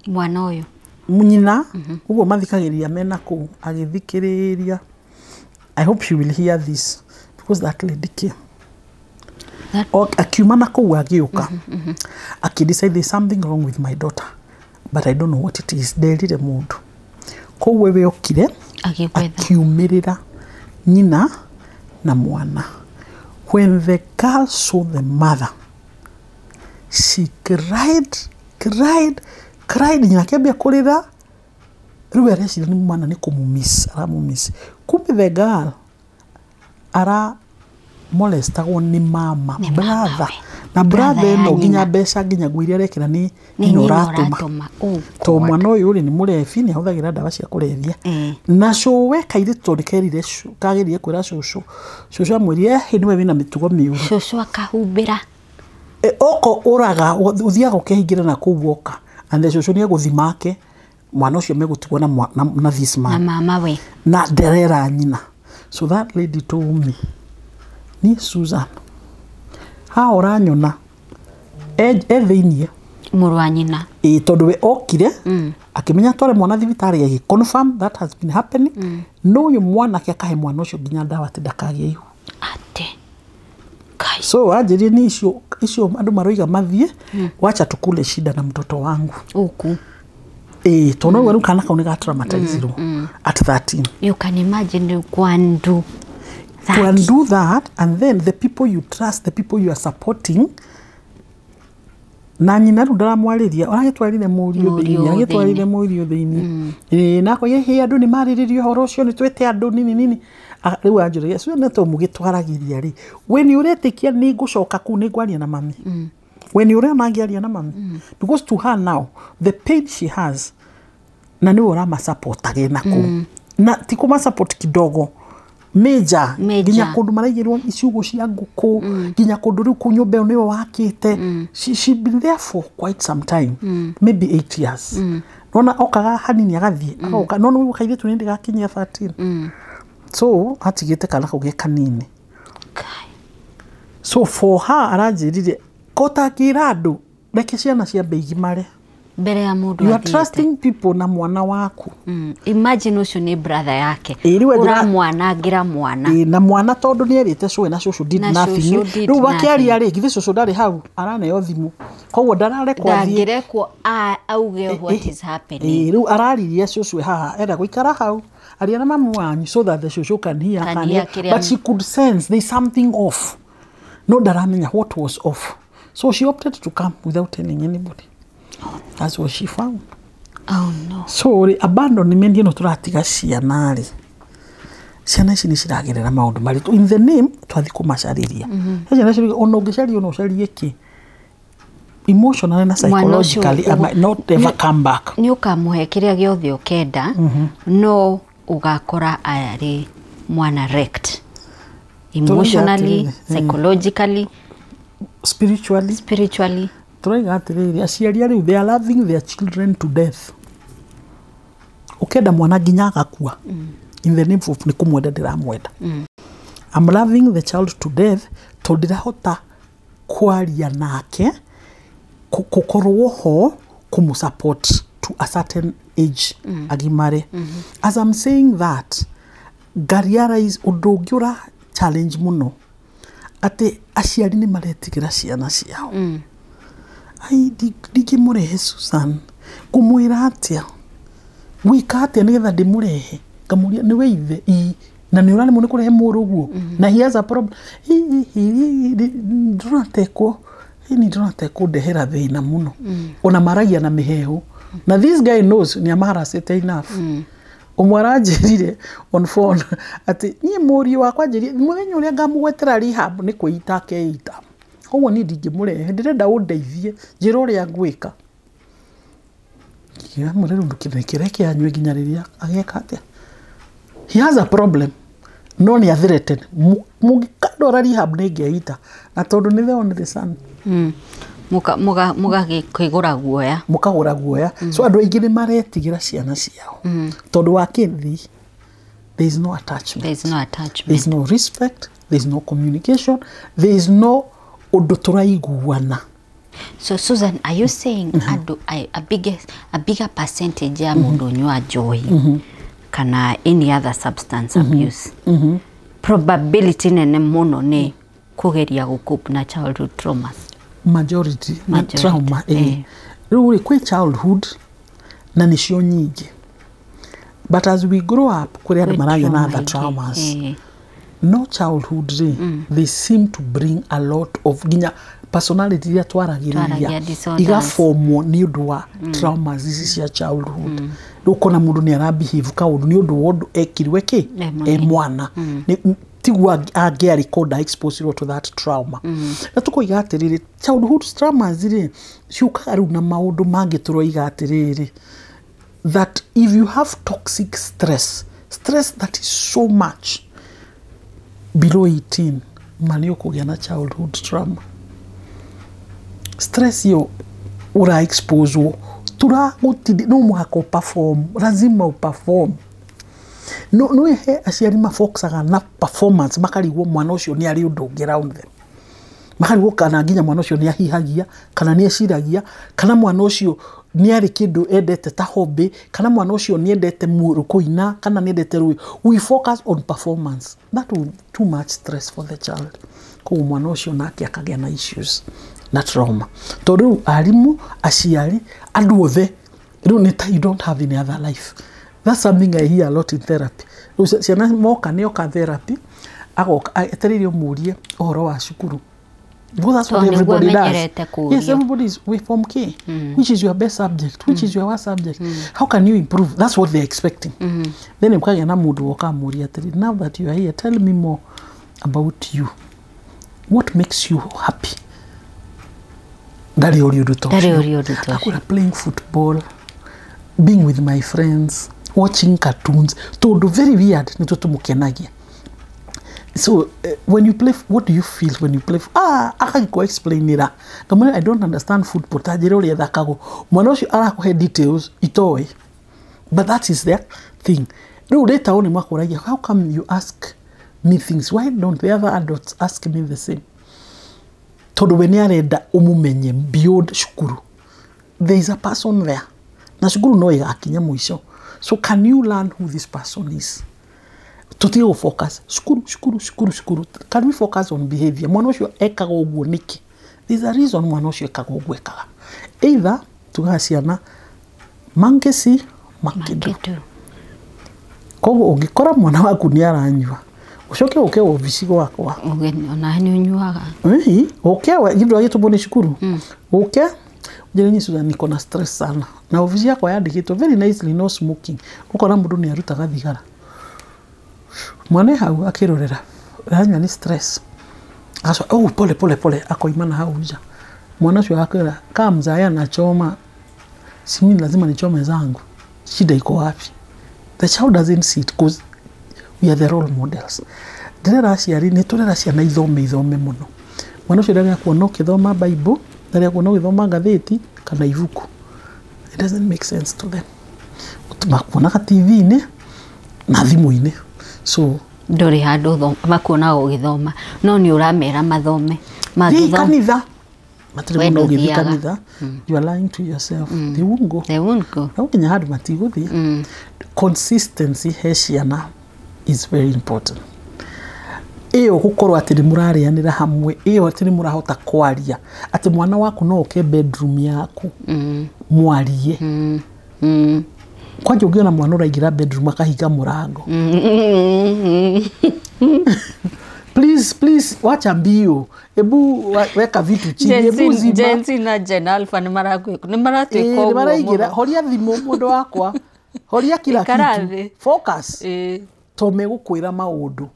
Mwana ũyũ. Nyina ũguo mathikagĩrĩria mena kũu, agĩthikĩrĩria. I hope she will hear this, because that lady came. Akiuma na kũu agĩũka, akĩdecide there's something wrong with my daughter, but I don't know what it is. Nderire mũndũ koguo we okire. Agĩgwetha. Akiumĩrĩra nyina na mwana. When the girl saw the mother, she cried, cried, cried. Nyina akĩambia kũrĩra. Rĩu areciria nĩ mwana nĩ kũmũmiss aramũmiss, kumbe the girl ara molestagwo nĩ mama. Nĩ mama brother. we. Na brother Brother ya ĩno nginya nyina. mbeca, nginya nguo iria arekĩra nĩ nĩ nyina nyina ũratũma. Ũratũma. Oh To God. mwana ũyũ rĩ nĩ mũrebi, nĩ ahũthagĩra ndawa cia kũrebia. Na cũwe kairĩtu tondũ kerire kageririe kwĩra cũcũ, cũcũ amwĩrire, "Ĩ, nĩwe wĩna mĩtugo mĩũru." Cũcũ akahumbĩra. E, oko ũraga ũthiaga ũkehingĩra na kũu woka, and the cũcũ nĩ egũthi make mwana ũcio megũtigwo na this na man. Mama we. Na nderera nyina. So that lady told me, "Niĩ Susan haha ũranyona e thĩiniĩ." Mũrũ wa nyina. Ĩ, tondũ we okire akĩmenya atware mwana thibitarĩ, agĩ confirm that has been happening. No ũyũ mwanake akahe mwana ũcio nginya ndawa atĩ ndakagĩe ihu. Ate So anjĩrie ni icio icio andũ maroiga mathiĩ, wacha tukule shida na mtoto wangu. Uku. Ĩĩ, tondũ no rĩu kana kau nĩ gatraumatizirwo at 13. You can imagine kwandu that. To undo that, and then the people you trust, the people you are supporting, na nyina rĩu ndaramwarĩria, ũragĩtwarire mũriũ Mũriũ thĩinĩ, agĩtwarire thĩinĩ. Mũriũ thĩinĩ. Ĩĩ, na akoiga hĩ andũ nĩ marĩrĩria ũhoro ũcio, nĩ twĩte andũ nini nini. Ah, rĩu anjũragia cio nĩ to mũgĩtwaragĩria rĩ, we nĩ ũretĩkia nĩ ngũcoka kũu nĩ ngwaria na mami? We nĩ ũrona ngĩaria na mami? Because to her now, the pain she has, na nĩwe ũramasupportage na kũu, na ti kũmasupport kidogo, major. Major. Nginya kũndũ maraigĩrwo iciugũ cia ngũkũ, nginya kũndũ rĩu kũu nyũmba ĩyo nĩwe wakĩte. She been there for quite some time, maybe 8 years. Nona okaga hanini agathiĩ agoka, no nĩ kairĩtu nĩ ndĩgakinyia 13, so atigĩte kana kau ge kanini. Kai. So for her aranjĩrire kotangĩra andũ, reke ciana ciambe igimare mbere ya mũndũ You are athiĩte. Trusting people na mwana waku. Imagine ũcio nĩ brother yake. Ĩ, rĩu ũramwanangĩra mwana. Ĩ, na mwana tondũ nĩ erĩte cũwe na cũcũ did Na nothing. cũcũ did Rĩu makĩaria nothing. rĩ, githĩ cũcũ ndarĩ hau araneo thimũ, koguo ndararekwo athiĩ. Ndangĩrekwo auge what is happening. Ĩ, rĩu araririe cũcũ haha, enda gũikara hau aria na mamu wanyu so that the cũcũ can hear, Can can hear hear. kĩrĩa. But she could sense there's something off, no ndaramenya what was off, so she opted to come without telling anybody. That's what she found. Oh no. So rĩ, abandonment ĩno tũratiga ciana rĩ, ciana ici nĩ ciragerera maũndũ maritũ in the name twathi kũmacarĩria. Ciana icio ona ũngĩcaria, ona ũcarie kĩ, emotionally na Mwana ũcio psychologically I might not ever come back. Nĩ ũkamũhe kĩrĩa gĩothe ũkenda, no ũgakora arĩ mwana wrecked emotionally, atĩrĩrĩ, psychologically, spiritually, spiritually. Tũraiga atĩrĩrĩ, aciari rĩu they are loving their children to death. Ũkenda mwana nginya agakua in the name of nĩ kũmwenda ndĩramwenda. I'm loving the child to death tondũ ndirahota kwaria nake, gũkorwo ho kũmũ-support to a certain age agimare. As I'm saying that, ngarealize ũndũ ũngĩ ũra challenge mũno, atĩ aciari nĩ maretigĩra ciana ciao. Ai, ndingĩmũrehe Susan, ngũmwĩra atĩa, gwĩka atĩa nĩgetha ndĩmũrehe? Ngamũria, nĩwe ithe ii na nĩ ũraremwo nĩ kũrehe mũrũguo na he has a problem. Ndĩrona tekwo ni ndĩrona tekũndehera thĩna mũno. Ona maragia na mĩhehu, na this guy knows nĩ amaharacĩte enough. Ũmwe aranjĩrire on phone atĩ niĩ mũriũ wakwa njĩrire mũthenya ũrĩa ngamũgwetera rehab nĩ kwĩita akeita, koguo niĩ ndingĩmũrehe, ndĩrenda ũndeithie, njĩra ũrĩa ngwĩka. Ngĩmwĩra rĩu ndũkĩreke anyue nginya rĩrĩa ageka atĩa. He has a problem, no nĩ athreaten mũngĩkandwara rehab nĩ ngeita, na tondũ nĩ the only son. Mũgagĩkĩgũra guoya. Mũkagũra guoya. So andũ aingĩ nĩ maretigĩra ciana ciao tondũ wa kĩthi there is no attachment. There is no attachment. There is no respect, there is no communication, there is no ũndũ tũraiguana. So Susan, are you saying andũ a bigger percentage ya mũndũ ũnyua njohi kana any other substance abuse, probability nene mũno nĩ kũgeria gũcope na childhood traumas? Majority na Majority, trauma, eh. Rĩu rĩ, kwĩ childhood na nĩcio nyingĩ, but as we grow up kũrĩ andũ Kwĩ maragĩa na trauma other ingĩ, traumas. No childhood rĩ, they seem to bring a lot of nginya personality iria Twaragĩrĩria, twaragĩrĩria disorders. Igabomwo nĩ ũndũ wa traumas ici cia childhood. Rĩu ũkona mũndũ nĩ arabehave kaũndũ nĩ ũndũ wa ũndũ ekirwe kĩ E mũnini. E mwana. Tiguo angĩarĩ konda exposed to that trauma. Na tũkoiga atĩrĩrĩ, childhood traumas rĩ, ciũkaga rĩu na maũndũ mangĩ. Tũroiga atĩrĩrĩ, that if you have toxic stress, stress that is so much below 18, ma nĩ ũkũgĩa na childhood trauma. Stress ĩyo ũra exposewo tũragũtindi, no mũhaka ũperform, lazima ũperform. No he aciari mafocusaga na performance, makarigwo mwana ũcio nĩ arĩ ũndũ ũngĩ around them, makarigwo kana nginya mwana ũcio nĩ ahihagia, kana nĩ eciragia, kana mwana ũcio nĩ arĩ kĩndũ endete ta hobby, kana mwana ũcio nĩ endete kũina, kana nĩ endete rũĩ. We focus on performance. That will too much stress for the child. Koguo mwana ũcio nake akagĩa na issues na trauma, tondũ rĩu arimũ, aciari, andũ othe rĩu nĩ ta you don't have any other life. That's something I hear a lot in therapy. Rĩu ciana moka nĩ oka therapy, agoka etereire ũmũrie ũhoro wa cukuru because that's what Tondũ nĩguo everybody does. amenyerete kũũrio. Yes, everybody is with form K. Which is your best subject? Which is your worst subject? How can you improve? That's what they're expecting. Then ũkagĩa na mũndũ woka amũria atĩrĩ, now that you are here, tell me more about you. What makes you happy? Ndarĩ ũria ũndũ ta Ndarĩ ũcio. ũria ũndũ ta ũcio. Akwĩra playing football, being with my friends, watching cartoons, tondũ very weird nĩ tũtũmũkenagia. So when you play, what do you feel when you play? Akagĩkũ explainira, ngamwĩra, "I don't understand football, ta njĩra ũrĩa ĩthakagwo." Mwana ũcio arakũhe details itoĩ, but that is their thing. Rĩu later on nĩmakũragia, "How come you ask me things? Why don't the other adults ask me the same?" Tondũ we nĩ arenda ũmũmenye beyond cukuru. There is a person there, na cukuru no ĩgakinya mũico. So can you learn who this person is? Tutige gũ focus cukuru, cukuru, cukuru, cukuru. Can we focus on behavior? Mwana ũcio ekaga ũguo nĩkĩ? There's a reason mwana ũcio ekaga ũguo ekaga. Either tugaga ciana, monkey see, monkey do. Monkey do. Koguo ũngĩkora mwana waku nĩ aranyua, ũcoke ũke obici gwakwa. Ũgeni ona nĩ ũnyuaga. Ĩhi, ũke githĩ agĩtũmwo nĩ cukuru, ũke njĩre, "Niĩ Susan niko na stress sana," na obici yakwa yandĩkĩtwo very nicely, "No smoking." Ũkona mũndũ nĩ arutaga thigara, mwana e hau akĩrorera aranyua nĩ stress, agacoka, "Oh, pole pole pole," akoima na hau nja. Mwana ũcio akwĩra, "Kama mzae anachoma, si mimi lazima nichome zangu? Shida iko wapi?" The child doesn't see it because we are the role models. Ndĩrera aciari, nĩ tũrera ciana ithome, ithome mũno. Mwana ũcio ndarĩa kuona ũkĩthoma Bible, ndarĩa kuona ũgĩthoma ngathĩti kana ibuku. It doesn't make sense to them. Makuonaga TV-inĩ na thimũ-inĩ, so Ndũrĩ handũ makuonaga ũgĩthoma, no nĩ ũramera mathome. Thiĩ Mangĩthoma kanitha, matirĩ We mũno ũgĩthiĩ ndũthiaga. kanitha. You are lying to yourself. They won't go. They won't go. Na gũkinya handũ matigũthiĩ. Consistency he ciana is very important. Ĩyo gũkorwo atĩ nĩ mũrarĩanĩra hamwe, ĩyo atĩ nĩ mũrahota kwaria, atĩ mwana waku no oke bedroom yaku mwarie. Kwanja ũngĩona mwana ũraingĩra bedroom akahinga mũrango, "Please, please, wacha mbio, ebu weka vitu chini, ebu zima." Gen Z na Gen Alpha nĩ maratuĩka Ĩĩ, ũguo nĩ maraingĩra, mũno. "Horia thimũ, mũndũ wakwa, horia kila Ikara kitu." thĩ. Focus. To megũkwĩra maũndũ,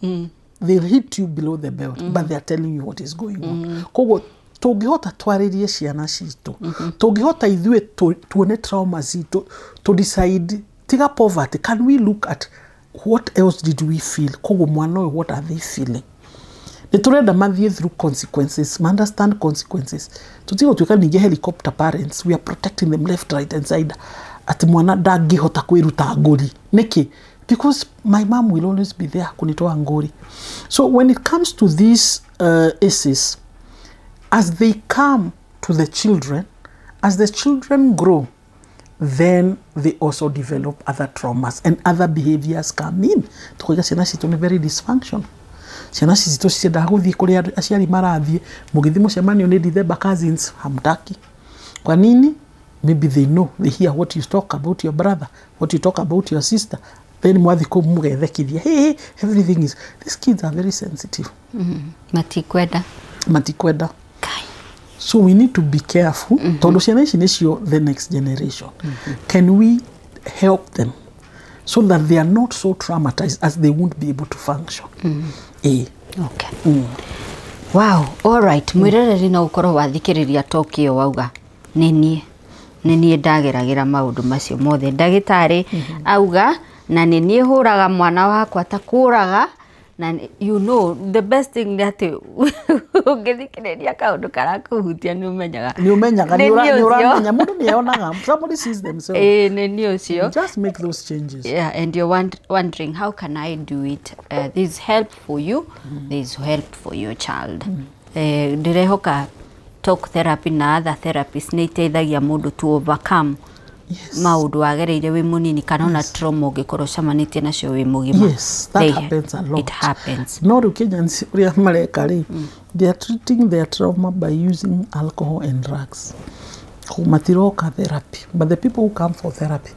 they'll hit you below the belt, but they are telling you what is going on. Koguo tũngĩhota twarĩrie ciana citũ, tũngĩhota ithuĩ tuone trauma citũ, to decide, tiga poverty, can we look at what else did we feel? Koguo mwana ũyũ, what are they feeling? Nĩ tũrenda mathiĩ through consequences, ma understand consequences. Tũtige gũtuĩka ningĩ helicopter parents. We are protecting them left, right and side, atĩ mwana ndangĩhota kwĩruta ngũri. Nĩkĩ? Because my mom will always be there kunitoa ngũri. So when it comes to these issues, as they come to the children, as the children grow, then they also develop other traumas and other behaviors come in. Tukoiga ciana citũ nĩ very dysfunctional, ciana citũ ciendaga gũthiĩ kũrĩa aciari marathiĩ. Mũgĩthiĩ mũcemanio nĩ December, cousins hamtaki. Kwa nini? Maybe they know, they hear what you talk about your brother, what you talk about your sister. Then mwathi kũu mũgethekithia, "Hey, hey," everything is, these kids are very sensitive. Matikwenda. Matikwenda. Kai. So we need to be careful, tondũ ciana ici nĩcio the next generation. Can we help them so that they are not so traumatized as they won't be able to function? Eh. Okay. Wow, all right. Mwĩroreri, no ũkorwo wathikĩrĩria talk ĩyo wauga nĩ niĩ ndageragĩra maũndũ macio mothe ndagĩtarĩ auga, na nĩ niĩ hũraga mwana wakwa ta kũraga na the best thing nĩ atĩ ũngĩthikĩrĩria kaũndũ karakũhutia nĩ ũmenyaga. Nĩ ũmenyaga. Nĩ niĩ nĩ ũcio. ũramenya, mũndũ nĩ eyonaga, somebody sees themselves. Ĩĩ, nĩ niĩ ũcio. Just make those changes. Yeah, and you're wondering, how can I do it? There's help for you, there's help for your child. Ndĩrehoka talk therapy na other therapies nĩ iteithagia mũndũ to overcome Maũndũ wagereire wĩ mũnini kana ona trauma ũngĩkorwo ũcemanĩtie nacio wĩ mũgima. Yes, that happens a lot. It happens. No rĩu Kenyans ũrĩa mareka rĩ, they are treating their trauma by using alcohol and drugs. Matiroka therapy, but the people who come for therapy,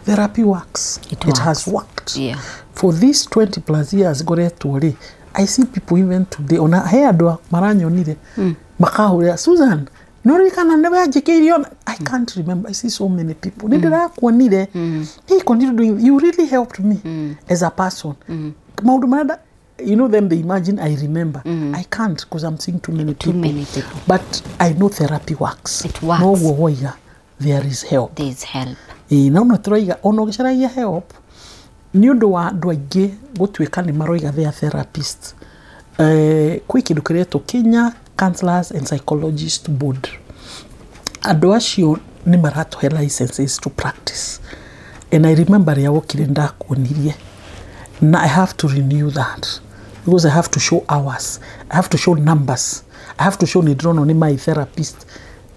therapy works. It has worked. Yeah. For these 20 plus years ngoretwo rĩ, I see people even today, ona he andũ maranyonire makahũrĩra Susan, nĩũririkana nĩwe anjĩkĩire ona I can't remember. I see so many people. Nĩ ndĩrakuonire. Hey, continue doing, you really helped me as a person. Maũndũ marĩa you know them, they imagine I remember. I can't because I'm seeing too many Too people. many people. But I know therapy works. It works. No guo woiga, there is help. There is help. Ĩĩ, no no tũroiga ona ũgĩcaragia help nĩ ũndũ wa andũ aingĩ gũtuĩka nĩ maroiga they are therapist. Kwĩ kĩndũ kĩretwo Kenya Counselors and Psychologists Board. Andũ acio nĩ maratũhe licenses to practice. And I remember rĩrĩa wokire ndakuonirie na I have to renew that because I have to show hours, I have to show numbers, I have to show nĩ ndĩrona nĩ my therapist,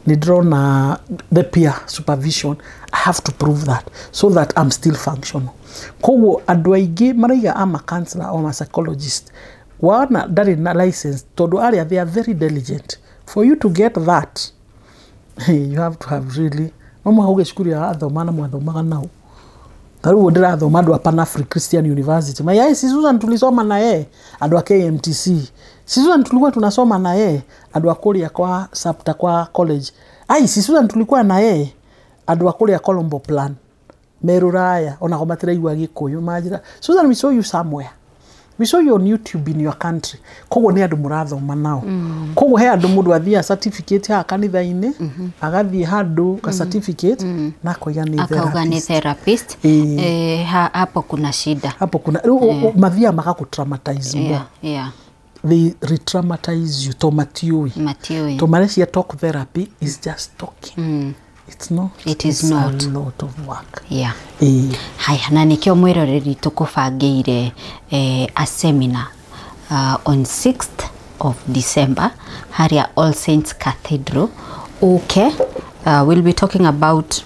nĩ ndĩrona the peer supervision. I have to prove that so that I'm still functional. Koguo andũ aingĩ maraiga ama counselor or a psychologist wana ndarĩ na license tondũ arĩa they are very diligent. For you to get that you have to have really no mũhaka ũgĩe cukuru ya athoma na mwathomaga nao. Ta rĩu ndĩrathoma andũ a Pan African Christian University. Mayai si Susan tulisoma na yeye, andũ a KMTC. Si Susan tulikuwa tunasoma na yeye, andũ a kũrĩa kwa Sapta kwa college. Ai si Susan tulikuwa na yeye, andũ a kũrĩa Colombo Plan. Me Rũraya ona ko matiraigua Gĩkũyũ manjĩra Susan, we saw you somewhere. We saw you on YouTube in your country. Koguo nĩ andũ mũrathoma nao. Koguo he andũ mũndũ athiaga certificate haha kanitha-inĩ, agathiĩ handũ ka certificate na akoiga nĩ Akauga nĩ therapist. therapist. Ĩĩ. Hapo kuna shida. Hapo kuna rĩu mathiaga magakũ-traumatize more. They re-traumatize you to matiũĩ. Matiũĩ. To marecia talk therapy is just talking. It's not. It is It's not. a lot of work. Ĩĩ. Haya, na nĩkĩo mwĩroreri tũkũbangĩire a seminar on 6th of December harĩa All Saints Cathedral uke. We'll be talking about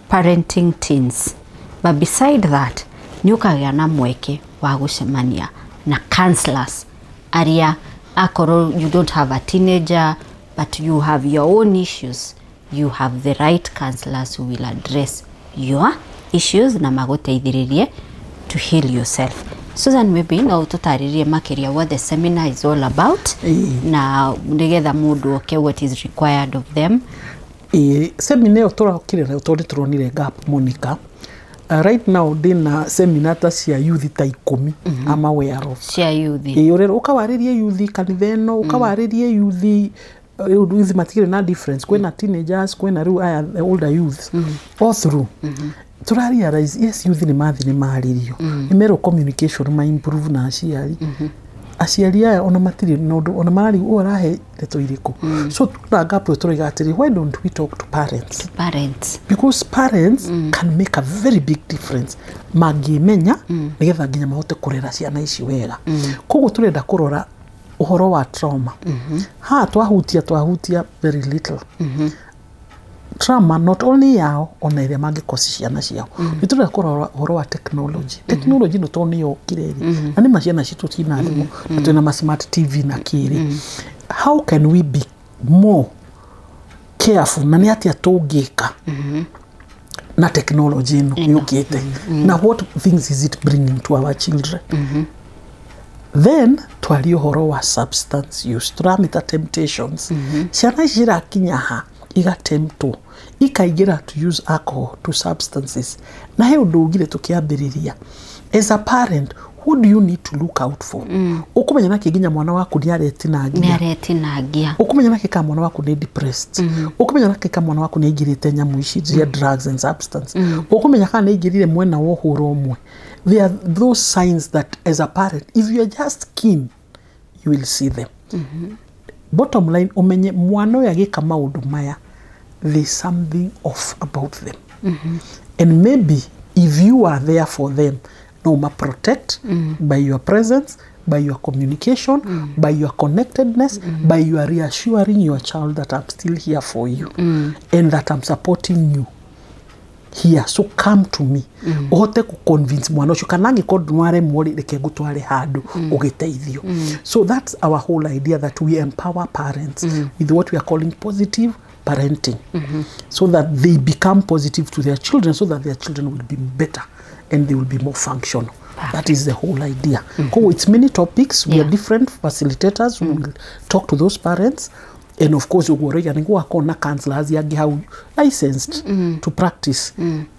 parenting teens, but beside that nĩ ũkagĩa na mweke wa gũcemania na counselors arĩa akorwo you don't have a teenager but you have your own issues, you have the right counselors who will address your issues na magũteithĩrĩrie to heal yourself. Susan, maybe no ũtũtarĩrie makĩria what the seminar is all about Ĩĩ. na nĩgetha mũndũ oke what is required of them. Ĩĩ, seminar ĩyo tũrokire nayo tondũ tũronire gap, Monica. Right now ndĩna seminar ta cia youth ta 10 I'm aware of. Cia youth. Ĩĩ, ũrerwo ũkawarĩrie youth kanitha ĩno, ũkawarĩrie youth, rĩu youth matikĩrĩ na difference, kwĩna teenagers, kwĩna rĩu aya the older youths, all through tũra realize yes, youth nĩ mathi nĩ marĩrio, nĩ merwo communication ma improve na aciari. Aciari aya ona matirĩ na ũndũ ona marari ũũ arahe ndeto irĩkũ, so tũra gap ĩyo tũroiga atĩrĩ, why don't we talk to parents? Parents. Because parents can make a very big difference mangĩmenya nĩgetha nginya mahote kũrera ciana ici wega. Koguo tũrenda kũrora ũhoro wa trauma. Haha twahutia very little trauma, not only yao, ona ĩrĩa mangĩkosi ciana ciao. Nĩ tũrenda kũrora ũhoro wa technology. Technology ĩno tondũ nĩ yokire rĩ, na nĩ ma ciana citũ cina thimũ na twĩna ma smart TV na kĩrĩ, how can we be more careful na nĩ atĩa tũngĩka na technology ĩno yũkĩte, na what things is it bringing to our children? Then twarie ũhoro wa substance use, tũramĩta temptations. Ciana ici irakinya ha igatemptwo ikaingĩra to use alcohol, to substances. Na he ũndũ ugire tũkĩambĩrĩria, as a parent, what do you need to look out for? Ũkũmenya nakĩ nginya mwana waku nĩ nĩ aretinangia? Aretinangia. Ũkũmenya nakĩ ka mwana waku nĩ depressed? Ũkũmenya nakĩ ka mwana waku nĩ aingĩrĩte nyamũ ici cia drugs and substance? Ũkũmenya kana nĩ aingĩrire mwena wa ũhũro ũmwe? There are those signs that as a parent, if you are just keen, you will see them. Bottom line, ũmenye mwana ũyũ agĩka maũndũ maya, there's something off about them, and maybe if you are there for them, no ma protect by your presence, by your communication, by your connectedness, by your reassuring your child that I'm still here for you and that I'm supporting you. here, so come to me. Ũhote kũ convince mwana ũcio, kana angĩkorwo ndwaremwo rĩ, reke ngũtware handũ ũgĩteithio. So that's our whole idea, that we empower parents with what we are calling positive parenting, so that they become positive to their children, so that their children will be better and they will be more functional. That is the whole idea. Koguo it's many topics. We are different facilitators who will talk to those parents, and of course ũguo ũroiga nĩ gũgakorwo na counselors angĩ hau licensed to practice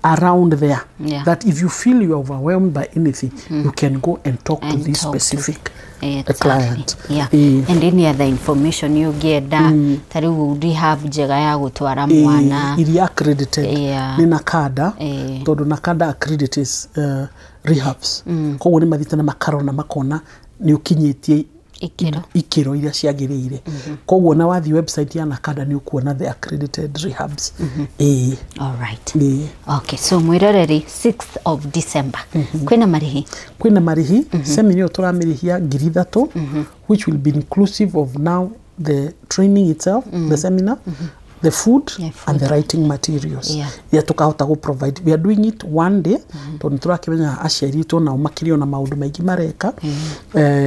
around there, that if you feel you are overwhelmed by anything, you can go and talk to And this talk to- specific client. And any other information ũngĩenda, ta rĩu rehab njega ya gũtwara mwana. Iria accredited nĩ NACADA, tondũ NACADA accredits rehabs. Koguo nĩ mathiĩte na makarona makona nĩ ũkinyĩtie ikĩro, ikĩro iria ciagĩrĩire. Koguo na wathiĩ website ya NACADA nĩ ũkuona the accredited rehabs. All right. Okay, so mwĩroreri, 6th of December, kwĩna marĩhi? Kwĩna marĩhi. Seminar ĩyo tũramĩrĩhia 3,000, which will be inclusive of now the training itself, the seminar, the food, food. and the writing materials iria tukahota gũ provide. We are doing it one day tondũ nĩ tũrakĩmenya aciari itũ nao makĩrĩ ona maũndũ maingĩ mareka.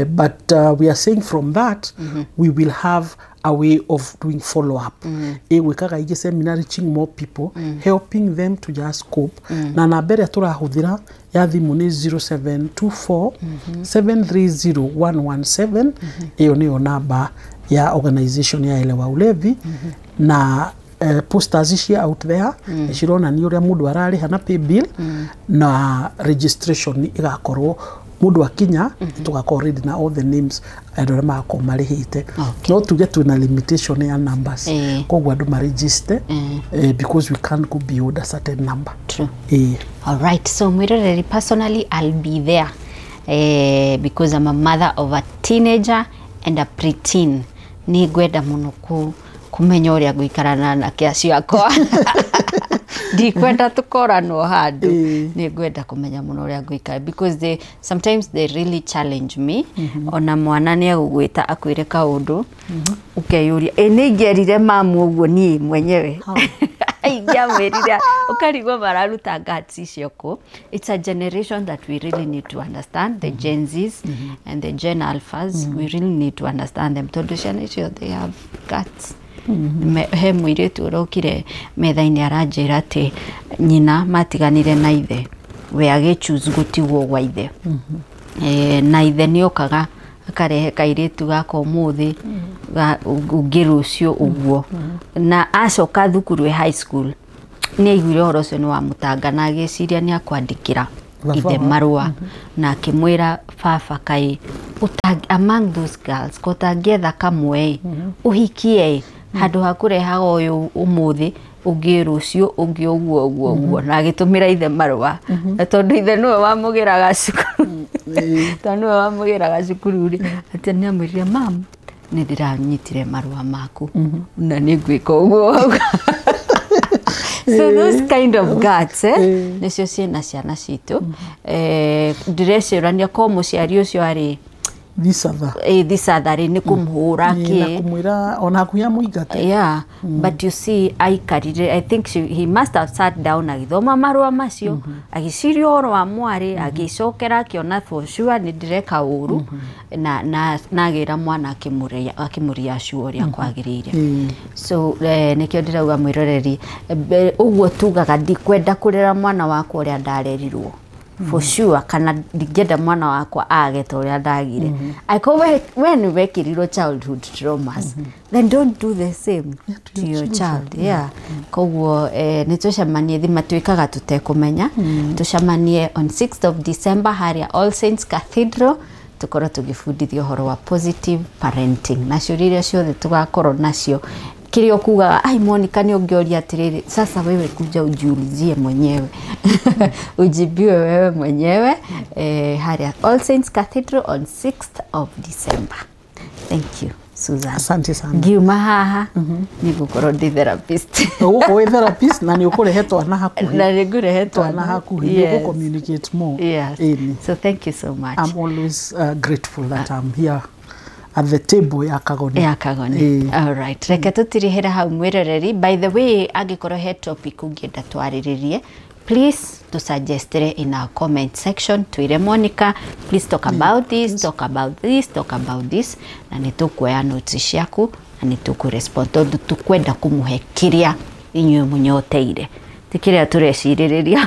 But we are saying from that we will have a way of doing follow up, ĩgwĩkaga ingĩ seminar, reaching more people, helping them to just cope. Na namba ĩrĩa tũrahũthĩra ya thimũ nĩ 0724 730 117. Ĩyo nĩyo namba ya organization ya Elewa Ulevi. Na posters cia out there nĩ cironania ũrĩa mũndũ ararĩha na pay bill, na registration ĩgakorwo mũndũ akinya tũgakorwo ready na all the names, andũ arĩa magakorwo marĩhĩte. No tuge twĩna limitation ya numbers, koguo andũ maregister, because we can't go beyond a certain number. True. All right. So mwĩroreri, personally I'll be there, because I'm a mother of a teenager and a preteen. Nĩ ngwenda mũno kũmenya ũrĩa ngũikara na anake acio akwa. Ndikwenda tũkoranwo handũ. Nĩ ngwenda kũmenya mũno ũrĩa ngũikara, because they sometimes they really challenge me. Ona mwana nĩ egũgwĩta akwĩre kaũndũ, ũkeyũria, ĩ nĩ ingĩerire mamu ũguo niĩ mwenyewe ingĩamwĩrire? Ũkarigwo mararuta guts icio kũ. It's a generation that we really need to understand, the Gen Zs and the Gen Alphas. We really need to understand them, tondũ ciana icio, they have guts. He mũirĩtu ũrokire metha-inĩ aranjĩra atĩ nyina matiganire na ithe, we agĩchoose gũtigwo gwa ithe. Na ithe nĩ okaga akarehe kairĩtu gaka ũmũthĩ, ũngĩ rũciũ ũguo. Na acoka thukuru e high school nĩ aiguire ũhoro ũcio nĩ wamũtanga, na agĩciria nĩ akwandĩkĩra baba ithe marũa, na akĩmwĩra, "Baba, kaĩ among those girls ko ũtangĩetha kamwe ũhikie ĩ, handũ ha kũrehaga ũyũ ũmũthĩ, ũngĩ rũciũ, ũngĩ ũguo ũguo ũguo?" Na agĩtũmĩra ithe marũa, na tondũ ithe nĩwe wamũgĩraga cukuru, tondũ nĩwe wamũgĩraga cukuru rĩ, atĩ nĩ amwĩrire, "Mam, nĩ ndĩranyitire marũa maku na nĩ ngwĩka ũguo wauga." So those kind of guts, nĩcio ciĩna ciana citũ. Ndĩrecũrania ko mũciari ũcio arĩ thisatha, thisatha-rĩ, nĩ kũmũhũra na kĩ kũmwĩra ona hakuhĩ amũingate. Yeah, but you see, aikarire, I think he must have sat down agĩthoma marũa macio, agĩciria ũhoro wa mwarĩ, agĩcokera akĩona for sure nĩ ndĩreka ũru, na agĩra mwana akĩmũria ũrĩa kwagĩrĩire. So nĩkĩo ndĩrauga mwĩroreri, ũguo tugaga ndikwenda kũrera mwana wakwa ũrĩa ndarerirwo, for sure, kana ndingĩenda mwana wakwa age ta ũrĩa ndagire. Angĩkorwo we nĩ wekĩrirwo childhood traumas, then don't do the same to your child. Yeah. Koguo nĩ tũcemanie thima twĩkaga tũtekũmenya. Tũcemanie on 6th of December harĩa All Saints Cathedral, tũkorwo tũgĩbundithio ũhoro wa positive parenting na ciũria iria ciothe tũgakorwo nacio. Kĩrĩa ũkugaga, "Ai, Monica, nĩ ũngĩoria atĩrĩrĩ," sasa wewe kuja ujiulizie mwenyewe, ujibiwe wewe mwenyewe, harĩa All Saints Cathedral on 6th of December. Thank you, Susan. Asante sana. Ngiuma haha nĩ ngũkorwo ndĩ therapist. Ũgũkorwo wĩ therapist na nĩ ũkũrehe twana hakuhĩ. Na nĩ ngũrehe twana hakuhĩ, nĩ Yes. ũgũ communicate more. Yes. Ĩni. So thank you so much. I'm always grateful that I'm here at the table ya Kagoni. Ya Kagoni. Ĩĩ. All right. Reke tũtirihĩre hau mwĩroreri. By the way, angĩkorwo he topic ũngĩenda twarĩrĩrie, Please tũsuggestere in our comment section, twĩre Monica, please talk about this, talk about this, talk about this, na nĩ tũkuoya notes ciaku na nĩ tũkũrespond, tondũ tũkwenda kũmũhe kĩrĩa inyuĩ mũnyoteire, ti kĩrĩa tũrecirĩrĩria,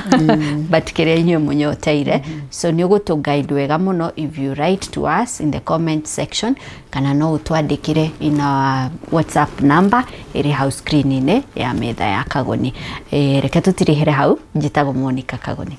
but kĩrĩa inyuĩ mũnyoteire. So nĩ ũgũtũ guide wega mũno if you write to us in the comment section, kana no ũtwandĩkĩre in our WhatsApp number ĩrĩ hau screen-inĩ ya Metha ya Kagoni. Reke tũtirĩhere hau. Njĩtagwo Monica Kagoni.